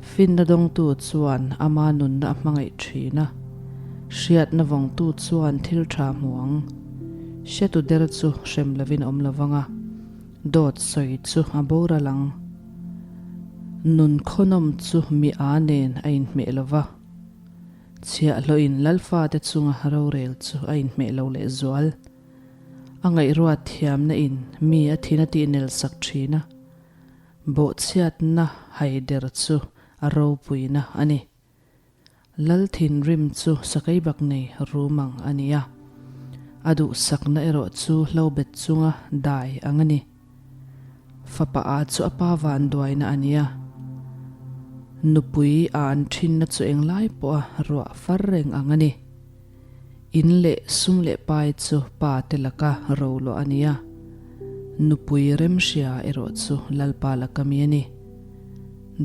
Finna dawngtu chuan ama nunna a hmangaih thin a, hriatna vawngtu chuan thil tha hmu ang. Hretu der chu hrem lovin a awm lovang a, dawt sawi chu a boral ang. Nun khawnawm chu mi a nen a inhmeh lo va, chhiahhlawhin Lalfate chunga rorel chu a inhmeh lo lehzual. A ngaihruat thiamna in mi a thin a tihnel sak thin a, bawhchhiatna haider chu a ropuina a ni. Lal thinrim chu sakeibak nei rum ang a ni a, a duhsakna erawh chu hlobet chunga dai ang a ni. Fapa a chu a pa vanduaina a ni a, nupui a an thinna chu englai pawha ruah far reng ang a ni. In leh sum leh pai chu pa te laka roluah a ni a, nupui remhria erawh chu Lalpa laka mi a ni.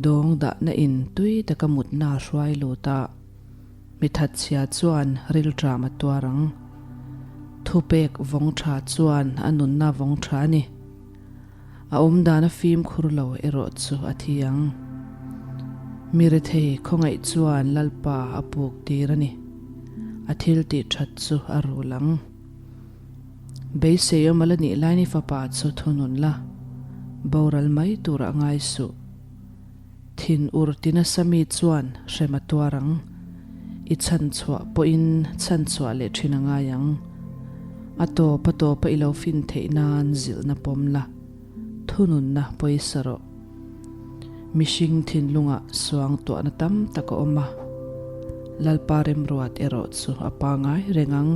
Dawng dahna in tui taka mutna a hruai lut a, mi thatchhia chuan rilṭam a tuar ang. Thupek vawng ṭha chuan a nunna vawng ṭha a ni. A awmdan a fimkhur lo erawh chu a thi ang. Mi rethei khawngaih chuan Lalpa a puk tir a ni. A thil tih ṭhat chu a rul ang. Beisei awm a la nih lain i fapa chu thunun la, boral mai turah ngai suh. Thin ur ti nasa mi chuan hrem a tuar ang. I chhanchhuah pawhin chhanchhuah leh thin a ngai ang. A tawp a tawpa i lo fin theih nan zilhna pawm la, thununna pawisa rawh. Mihring thinlungah suangtuahna tam tak a awm a, Lalpa remruat erawh chu a pangai reng ang.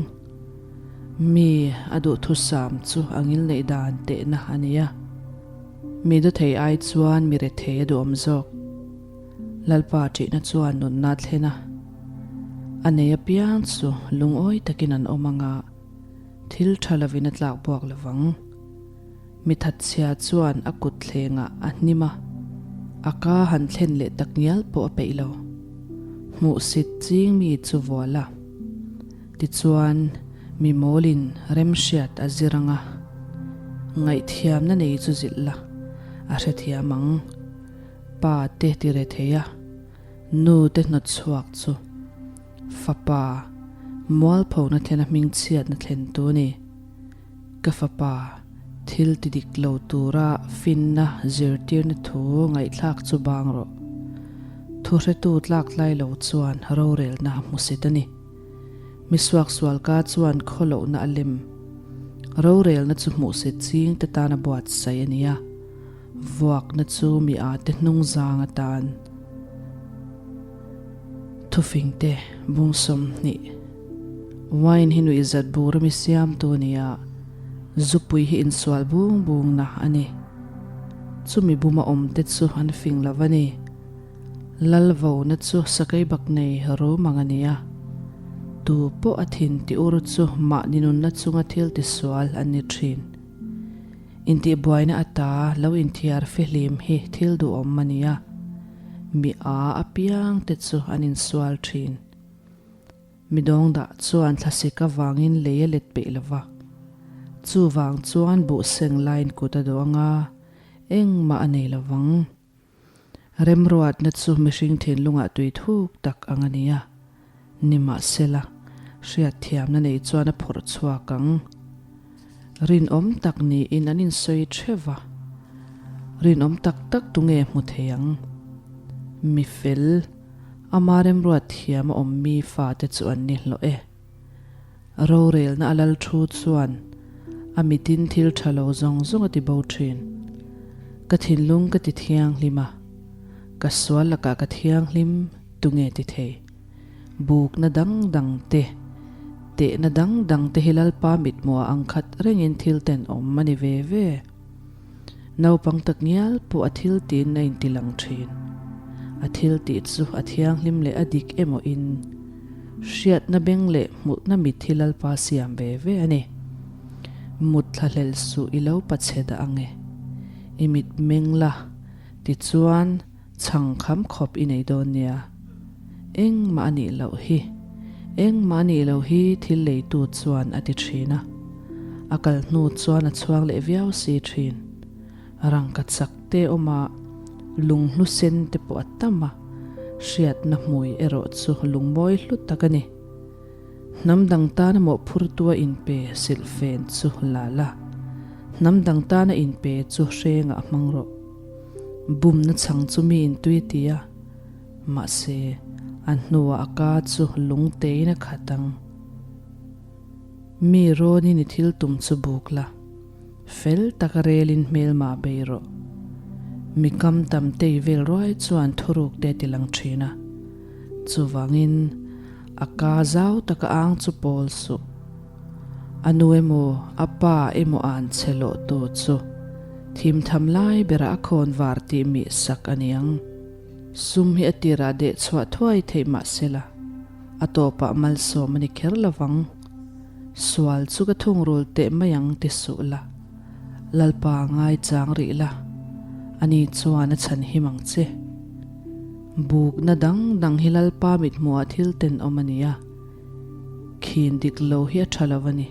Mi a duhthusam chu a ngilneih dan tehna a ni a. Mi dawthei ai chuan mi rethei a duhawm zawk. Lalpa ṭihna chuan nunna a thlen a. A nei apiang chu lungawi takin an awm ang a, thil ṭha lovin a tlak buak lo vang. Mi thatchhia chuan a kut thlengah a hnim a, a ka han thlen leh tak ngial pawh a peih lo. Hmuhsit ching mi chu vual a. Tichuan, mi mawlin remhriat a zir ang a, ngaihthiamna nei chu zilh la, a hrethiam ang. Pa te ti re thei a, nu te hnawt chhuak chu fapa mualphona thlena hmingchhiatna thlen tu a ni. Ka fapa, thil ti dik lo tura finna zirtirna thu ngaihthlak chu bang rawh. Thuhretu tlak tlai lo chuan rorelna a hmusit a ni. Mi suaksualka chuan khawlohna a lem. Rorelna chu hmuhsit ching te tan a buatsaih a ni a, vuakna chu mi â te hnung zang atan. Thufing te bung 20. Wine hi nuihzat bur ami siamtu a ni a, zupui hi insual bung bungna a ni. Chumi buma awm te chu an fing lo a ni. Lalvona chu sakei bak nei rum ang a ni a. Tu pawh a thin ti ur chu mahni nunna chunga thil tisual an ni thin. Intihbuaina ata lo inthiar fihlim hi thil duhawm a ni a, mi a apiang te chu an insual thin. Mi dawngdah chuan thlasik avangin lei a let peih lo va, chuvang chuan buhseng lain kut a duh anga engmah a nei lo vang. Remruatna chu mihring thinlungah tui thuk tak ang a ni a, nimahsela, hriatthiamna nei chuan a phawrh chhuak ang. Rinawm tak niin an insawi theuh va, rinawm tak tak tunge hmu thei ang? Mi fel, ama remruat thiam a awm mi fate chu an ni hlawh e. Rorelna a lal thu chuan a mitin thil tha lo zawng zawng a ti bo thin. Ka thinlung ka ti thianghlim a, ka sual lakah ka thianghlim tunge ti thei? Bukna dang dang te, tehna dang dang te hi Lalpa mithmuh ah ang khat rengin thil tenawm a ni ve ve. Naupang tak ngial pawh a thil tiin a inti lang thin. A thil tih chu a thianghlim leh a dik emaw in hriatna beng leh hmuhna mit hi Lalpa siam ve ve a ni. Mut thlahlel suh i lo pachhe dah ang e. I mit meng la, tichuan Chhang kham khawp i nei dawn nia. Engmah a nih loh hi. Engmah a nih loh hi thil leitu chuan a ti thin a. A kal hnu chuan a chhuang leh viau si thin. Rangka chak te awm a, lunghlu sen te pawh a tam a, hriatna hmui erawh chu lungmawi hlu tak a ni. Hnam dang tana mawhphurtua inpe silhfen chu la la, hnam dang tana inpe chu hrengah hmang rawh. Bumna chhang chu mi intui a ti a, mahse, a hnuah a ka chu lungtein a khat ang. Mi rawnin i thil tum chu buk la, fel taka relin hmelmah bei rawh. Mi kam tam tei vel ruai chuan thuruk te a ti lang thin a, chuvangin a ka zau taka ang chu pawl suh. A nu emaw a pa emaw an che lawh tu chu thimtham lai berah a khawn var tih mih sak a niang. Sum hi a tirah deh chhuah thuai theih mah sela, a tawpah malsawm a ni kher lovang. Sual chu ka thungrul teh mai ang ti suh la, Lalpa ngaichang rih la, ani chuan a chhan him ang che. Bukna dang dang hi Lalpa mithmuhah thil tenawm a ni a. Khin dik lo hi a tha lo a ni.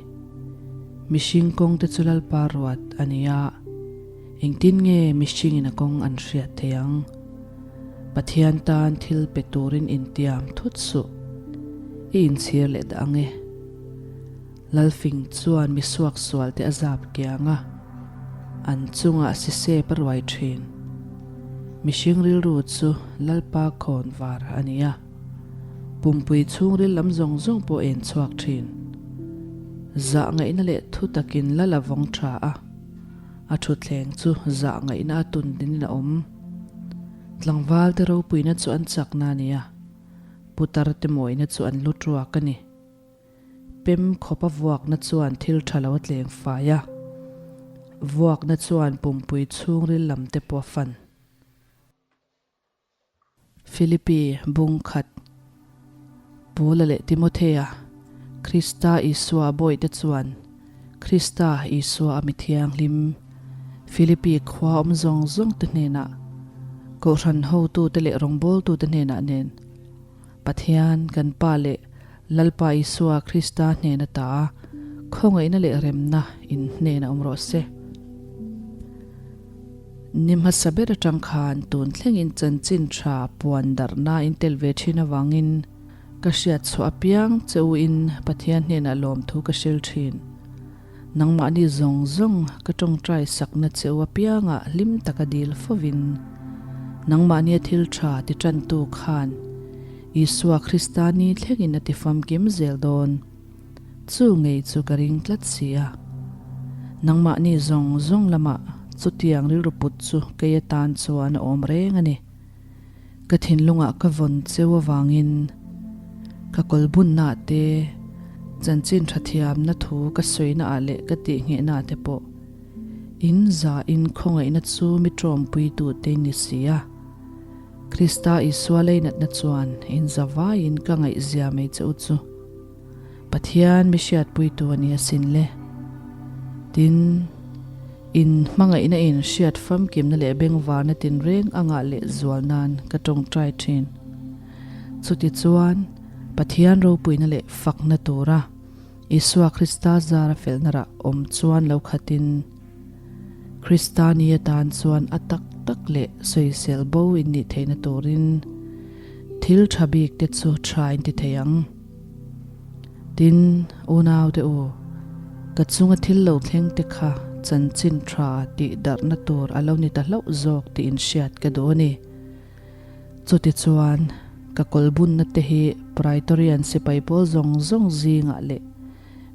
Mihring kawng te chu Lalpa ruat a ni a, engtin nge mihringin a kawng an hriat thei ang? Pathian tan thil pe turin intiam thut suh, i inchhir leh dah ang e. Lalfing chuan mi suaksual te a zap kiang a, an chungah sisep a ruai thin. Mihring rilru chu Lalpa khawn var a ni a. Pumpui chhungril lam zawng zawng pawh en chhuak thin. Zah ngaihna leh thu takin la la vawng tha a, a thutthleng chu zah ngaihna a tun dinin a awm. Tlangval te ropuina chu an chakna a ni a, putar te mawina chu an lu tuak a ni. Pem khawpa vuakna chuan thil tha lo a tleng fai a, vuakna chuan pumpui chhungril lam te pawh a fan. Philippi bung khat Paula leh Timothea, Krista Isua bawihte chuan Krista Isua a mi thianghlim Philippi khua awm zawng zawngte hnenah, Kohhran hotute leh rawngbawltute hnenah nen, Pathian kan Pa leh Lalpa Isua Krista hnen ata khawngaihna leh remna in hnenah awm rawh se. Ni hmasa ber atang khan tun thlengin chanchin tha puan darhna in tel ve thin avangin ka hriat chhuah apiang che u in Pathian hnenah lawmthu ka hril thin. Nangmahni zawng zawng ka tawngtai sakna che u apiangah hlim taka dil fovin nangmahnia thil tha ti tantu khan Isua Krista ni thlengin a ti famkim zel dawn. Chu ngei chu ka ring tlat si a. Nangmahni zawng zawng lamah chutiang rilru put chu kei atan chuan a awm reng a ni. Ka thinlungah ka vawn cheu avangin ka kawlbunnaah te, chanchin tha thiamna thu ka sawinaah leh ka tihnghehnaah te pawh in zahin khawngaihna chu mi tawmpuitute in ni si a. Krista Isua leinatna chuan in zavaiin ka ngaihzia mai che u chu. Pathian mi hriatpuitu a ni asin le. Tin, in hmangaihna in hriat famkimna leh bengvarna tinreng a ngah leh zual nan ka tawngtai thin. Chutichuan, Pathian ropuina leh fakna tura Isua Krista zara felna rah awm chuan lo khatin, Krista ni atan chuan a tak tak leh sawisel bo in nih theihna turin thil tha bik te chu tha in ti thei ang. Tin, unau te u, ka chunga thil lo thleng te kha chanchin tha tih darhna tur a lo ni ta hlauh zawk tih in hriat ka duh a ni. Chutichuan, ka kawlbunna te hi Praetorian sipai pawl zawng zawng zingah leh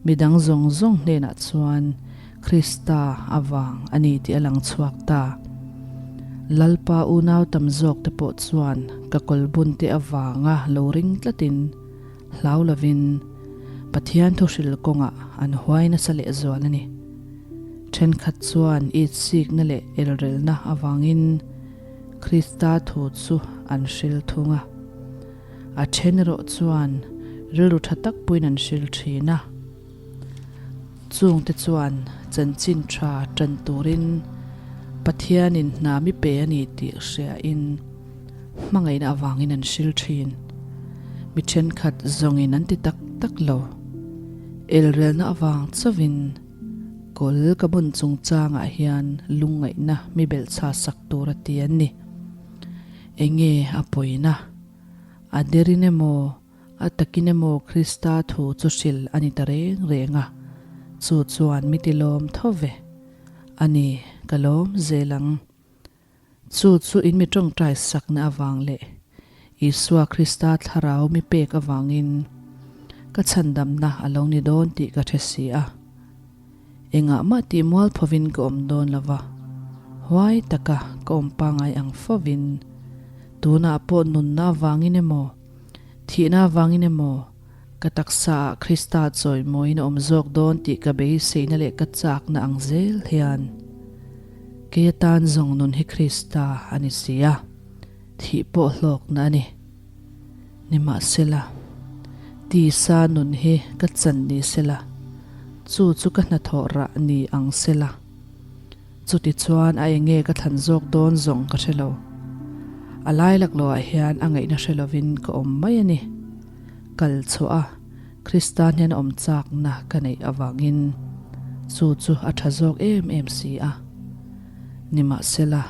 midang zawng zawng hnenah chuan Krista avang a ni tih a lang chhuak ta. Lalpa unau tam zawk te pawh chuan ka kawlbunte avanga lo ring tlatin hlau lovin Pathian thuhril kawngah an huai nasa lehzual a ni. Thenkhat chuan itsikna leh elrelna avangin Krista thu chu an hril thung a. A then erawh chuan rilru tha tak puiin an hril thin a. Chungte chuan chanchin tha tan turin Pathianin hna mi pe a ni tih hriain hmangaihna avangin an hril thin. Mi thenkhat zawngin an ti tak tak lo. Elrelna avang chauhin kawl ka bun chungchangah hian lungngaihna mi belhchha sak tur a ti an ni. Enge a pawina? A derin emaw, a takin emaw Krista thu chu hril a ni ta reng reng a, chu chuan mi ti lawm tho ve. A ni, ka lawm zel ang. Chu chu in mi tawngtai sakna avang leh Isua Krista thlarau mi pek avangin ka chhandamna a lo ni dawn tih ka hre si a. Engah mah tih mual phovin ka awm dawn lo va, huai taka ka awm pangai ang fovin, tunah pawh nunna avangin emaw, thihna avangin emaw, ka taksaah Krista chawimawiin a awm zawk dawn tih ka beiseina leh ka chakna ang zel hian, kei atan zawng nun hi Krista a ni si a, thih pawh hlawkna a ni. Nimahsela, tisa nun hi ka chan ni sela, chu chu ka hnathawh rah ni ang sela. Chutichuan a enge ka thlan zawk dawn zawng ka hre lo. A lai laklawhah hian a ngaihna hre lovin ka awm mai a ni. Kal chhuah a, Krista hnena awm chakna ka neih avangin chu chu a tha zawk em em si a. Nimahsela,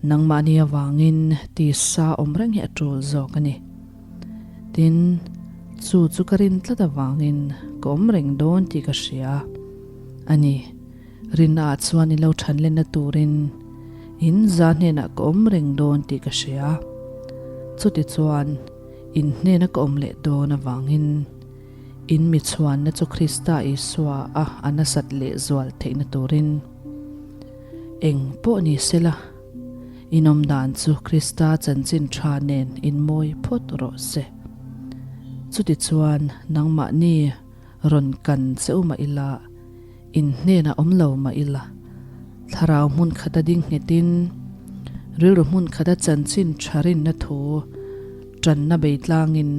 Nangmahni avangin tisa awm reng hi a tul zawk a ni. Tin, chu chu ka rin tlat avangin ka awm reng dawn tih ka hria a ni. Rinnaah chuan i lo than lenna turin in za hnenah ka awm reng dawn tih ka hria. Chutichuan, in hnena ka awm leh dawn avangin in mi chhuanna chu Krista Isua a a nasat lehzual theihna turin, Eng pawh ni sela, in awm dan chu Krista chanchin tha nen in mawi phawt rawh se. Chutichuan nangmahni rawn kan che u mah ila, in hnenah awm lo mah ila, thlarau hmun khata ding nghetin, rilru hmun khata chanchin tha rinna thu tanna bei tlangin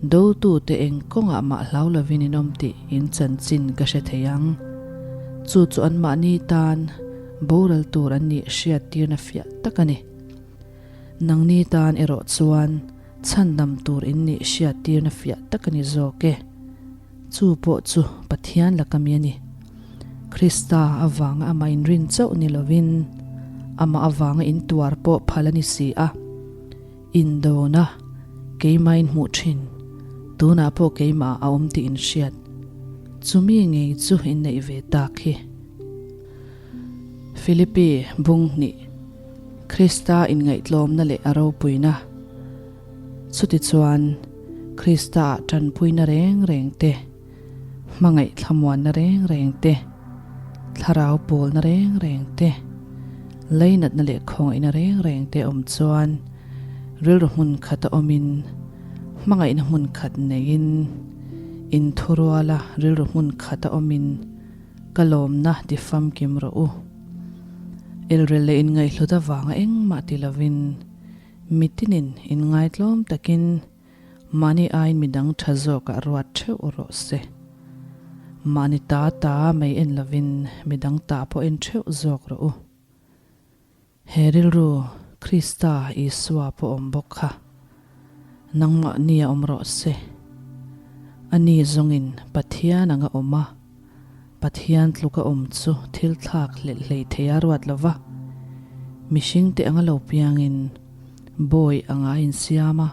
Dotute eng kawngah mah hlau lovin in awm tih in chanchin ka hre thei ang. Chu chu anmahni tan boral tur an nih hriattirna fiah tak a ni. Nangni tan erawh chuan chhandam tur in nih hriattirna fiah tak a ni zawk e. Chu pawh chu Pathian laka mi a ni. Krista avanga amah inrin chauh ni lovin amah avanga intuar pawh phal a ni si a. Indona, keimah in hmuh thin, tunah pawh keimah a awm tih in hriat, chumi ngei chu in neih ve tak hi. Philippi bung hnih, Krista inngaihtlawmna leh a ropuina. Chutichuan, Krista-ah tanpuina reng reng te, hmangaih thlamuanna reng reng te, thlarau pawlna reng reng te, leinatna leh khawngaihna reng reng te awm chuan rilru hmun khata awmin hmangaihna hmun khat neiin inthuruala rilru hmun khata awmin ka lawmna ti famkim rawh u. Elrel leh inngaihhlut avanga engmah ti lovin mitinin inngaitlawm takin. Mahni aiin midang tha zawkah ruat theuh rawh se. Mahni ta ta mai en lovin midang ta pawh en theuh zawk rawh u. He rilru Krista Isua pawh awm bawk kha nangmah nia awm rawh se. Ani zawngin Pathian anga awm a, Pathian tluka awm chu thil thlak hlelh hlei thei a ruat lo va, mihringte anga lo piangin bawi anga a insiam a,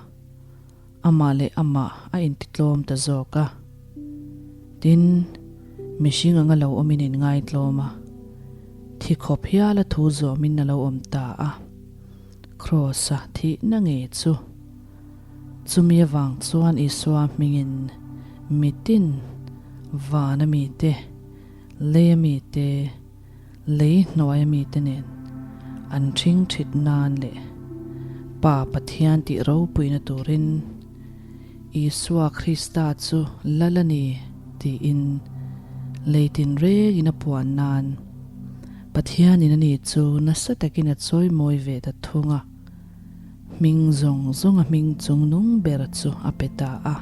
amah leh amah a intitlawm ta zawk a. Tin, mihring anga lo awmin inngaitlawm a, thi khawp hiala thu zawmin a lo awm ta a, Kraws-a thihna ngei chu. Chumi avang chuan Isua hmingin mitin, vana mite, leia mite, lei hnuaia mite nen an ṭhing ṭhit nan leh Pa Pathian tih ropuina turin Isua Krista chu Lal a ni tiin lei tinrengin a puan nan Pathianin ani chu nasa takin a chawimawi ve ta thung a. Hming zawng zawnga hming chung nung ber chu a pe ta a.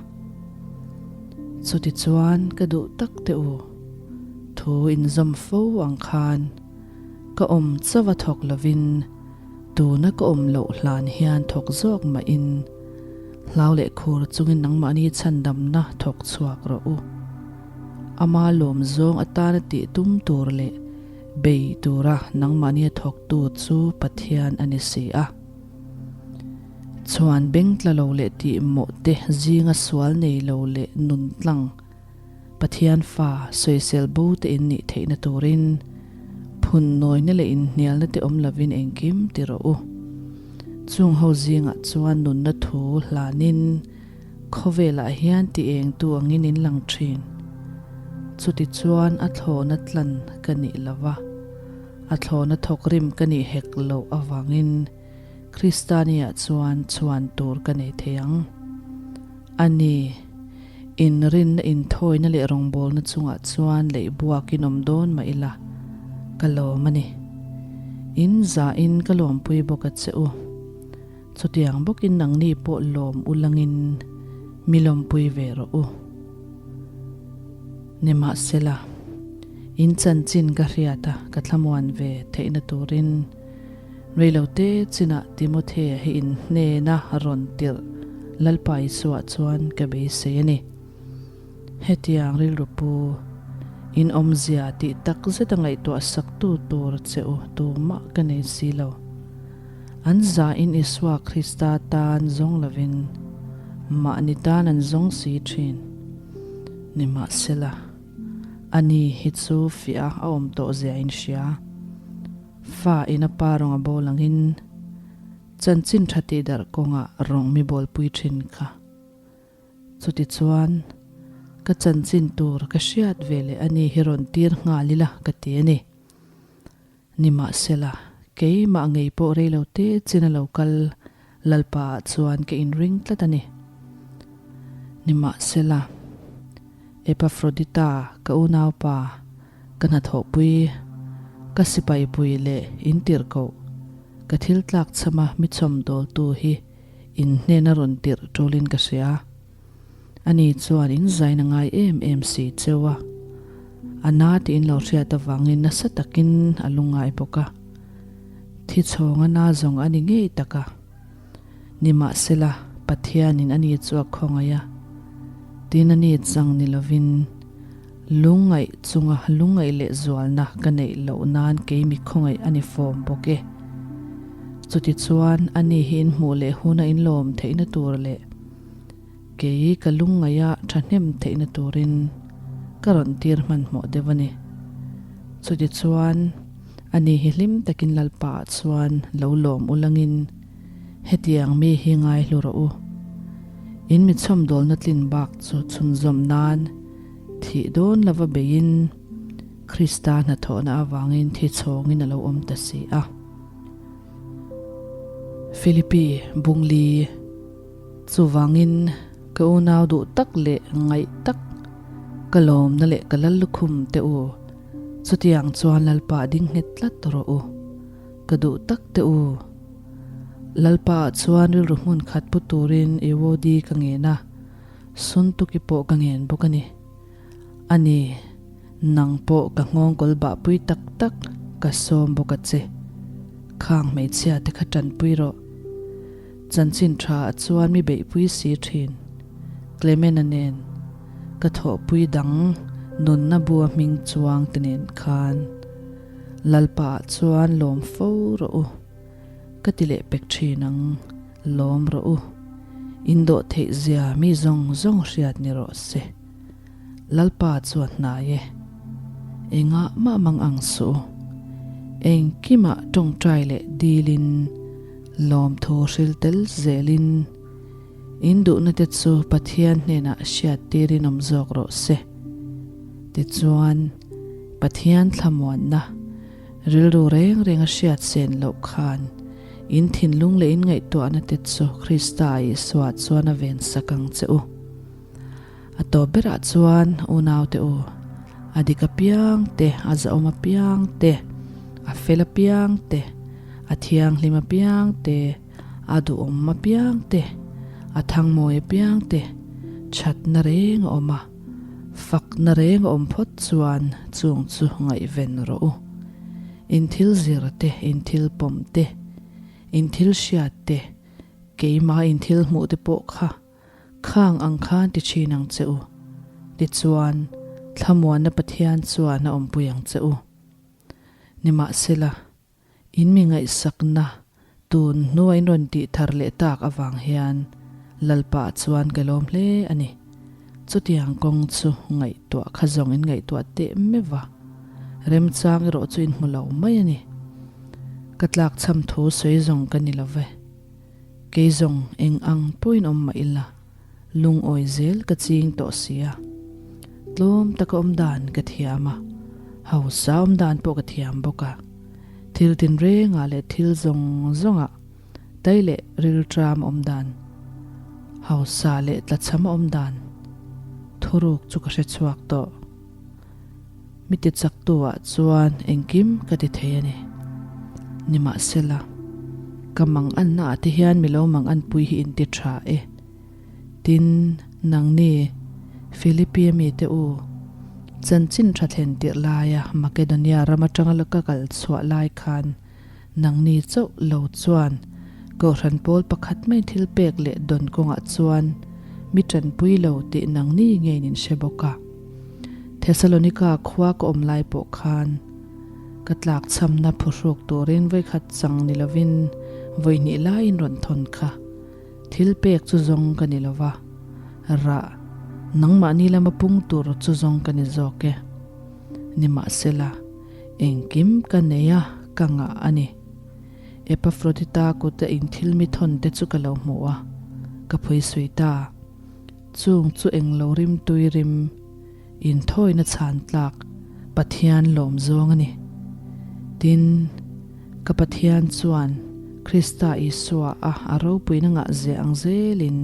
Chutichuan ka duh tak teh u, thu inzawm fo ang khan ka awm chauh a thawk lovin tuna ka awm loh hlan hian thawk zawk mahin hlau leh khur chungin nangmahni chhandamna thawk chhuak rawh u. Ama lawm zawng atana tih tum tur leh Bei tura nangmahnia thawktu chu Pathian a ni si a. Chhuan beng tla lo leh tih mawh te zinga sual nei lo leh nun tlang Pathian fa sawisel bo te in nih theihna turin phun nawina leh inhnialna te awm lovin engkim ti rawh u. Chung ho zingah chuan nunna thu hlanin Khawvelah hian ti engtu angin in lang thin. Chutichuan a thlawhna tlan ka nih lo va, a thlawhna thawkrim ka nih hek loh avangin Kristania chuan chhuan tur ka nei thei ang. A ni, inrinna inthawina leh rawngbawlna chungah chuan leihbuakin awm dawn mah ila, ka lawm a ni. In zahin ka lawmpui bawk a che u. Chutiang bawkin nangni pawh lawm u langin mi lawmpui ve rawh u. Nimahsela, in chanchin ka hriat a ka thlamuan ve theihna turin reilote chinah Timothea hi in hnena rawn tirh Lalpa Isua chuan ka beisei a ni. Hetiang rilru pu, in awmzia tih tak zeta ngaihtuah saktu tur che u tumah ka nei si lo. An zahin Isua Krista tan zawng lovin mahni tan an zawng si thin. Nimahsela, ani hi chu fiah a awm tawh zia in hria. Fa in a pa rawng a bawl angin chanchin tha tihdarh kawngah rawng mi bawlpui thin kha. Chutichuan, ka chanchin tur ka hriat ve leh a ni hi rawn tir nghal ila ka ti a ni. Nimahsela, keimah ngei pawh rei lo te chin a lo kal Lalpa ah chuan ka inring tlat a ni. Nimahsela, Epafrodita ka unaupa, ka hnathawhpui, ka sipaipui leh intirhkoh, ka thil tlakchhama mi chhawmdawltu hi In hnena rawn tirh ṭulin ka hria. Ani chuan in zain a ngai em em si cheu a. A na tih in lo hriat avangin nasa takin a lungngai bawk a. Thi chhawng a na zawng a ni ngei tak a. Nimahsela, Pathianin ani chu a khawngaih a. Tin ani chang ni lovin lungngaih chunga lungngaih leh zualna ka neih loh nan kei mi khawngaih a ni fawm bawk e. Chutichuan ani hi in hmuh leh huna in lawm theihna tur leh kei ka lungngaih a thahnem theihna turin ka rawn tir hmanhmawh deuh a ni. Chutichuan ani hi hlim takin Lalpa ah chuan lo lawm ulangin Hetiang mi hi ngai hlu rawh u. In mi chhawmdawlna tlin bak chu chhunzawm nan thih dawn lova beiin Krista hnathawhna avangin thi chhawngin a lo awm ta si a. Philippi Bungli Chuvangin ka unau duh tak leh ngaih tak ka lawmna leh ka lal lukhum te u, chutiang chuan Lalpa ding nghet tlat rawh u. Ka duh tak teh u. Lalpa ah chuan rilru hmun khat pu turin Euodi ka ngen a. Suntuki pawh ka ngen bawk a ni. A ni, nang pawh ka nghawngkawl bahpui tak tak ka sawm bawk a che. Khang hmeichhia te kha tanpui rawh. Chanchin tha ah chuan mi beihpui si thin. Clement-a nen ka thawhpui dang nunna bua hming chuang te nen khan Lalpa ah chuan lawm fo rawh u. Ka ti leh pek thin ang, lawm rawh u. In dawh theih zia mi zawng zawng hriat ni rawh se. Lalpa chuan hnai e. Engah mah mang ang suh u. Engkimah tawngtai leh dilin, lawmthu hril tel zelin, in duhna te chu Pathian hnenah hriat tirin awm zawk rawh se. Tichuan, Pathian thlamuanna rilru reng reng a hriat sen loh khan in thinlung leh in ngaihtuahna te chu Krista Isua chuan a vensak ang che u. A tawp berah chuan unaute u, a dik apiang te, a zahawm apiang te, a fel apiang te, a thianghlim apiang te, a duhawm apiang te, a thangmawi apiang te, thatna reng a awm a, fakna reng a awm phawt chuan chung chu ngaihven rawh u. In thil zir te, in thil pawm te, in thil hriat te, keimah in thil hmuh te pawh kha Khang ang khan ti thin ang che u. Tichuan, thlamuanna Pathian chuan a awmpui ang che u. Nimahsela, in mi ngaihsakna tun hnua in rawn tih thar leh tak avang hian Lalpa chuan ka lawm hle a ni. Chutiang kawng chu ngaihtuah kha zawng in ngaihtuah teh meuh va, remchang erawh chu in hmu lo mai a ni. Ka tlakchham thu sawi zawng ka ni lo ve. Kei zawng eng ang pawhin awm mah ila, lungawi zel ka ching tawh sia. Tlawm taka awm dan ka thiam a, hausa awm dan pawh ka thiam bawk a. Thil tinrengah leh thil zawng zawngah tai leh rilṭam awm dan, hausa leh tlachham awm dan thuruk chu ka hre chhuak tawh. Mi ti chaktu ah chuan engkim ka ti thei a ni. Nimahsela, ka mang anna ah te hian mi lo mang anpui hi in ti tha e. Tin, nangni, Philippi mi te u, chanchin tha thlen tirh laia Makedonia ram atanga la ka kal chhuah lai khan nangni chauh lo chuan Kohhran pawl pakhat mai thil pek leh dawn kawngah chuan mi tanpui lo tih nangni ngeiin in hre bawk a. Thesalonika khua ka awm lai pawh khan ka tlak chhamna phuhruk turin vawikhat chang ni lovin vawihnih laiin rawn thawn kha thil pek chu zawng ka ni lova, rah nangmahni lama pung tur chu zawng ka ni zawk e. Nimahsela, engkim ka nei a, ka ngah a ni. Epafrodita kuta inthil mi thawn te chu ka lo hmu a, ka phuisui ta. Chung chu englo rim tui rim inthawina chhan tlak Pathian lawm zawng a ni. Tin, ka Pathian chuan Krista Isua a a ropuina ngah zeh ang zelin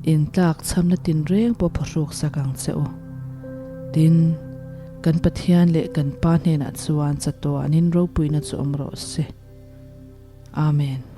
intlak chhamna tinreng pawh phawhruk sak ang che u. Tin, kan Pathian leh kan Pa hnenah chuan chatuanin ropuina chu awm rawh se. Amen.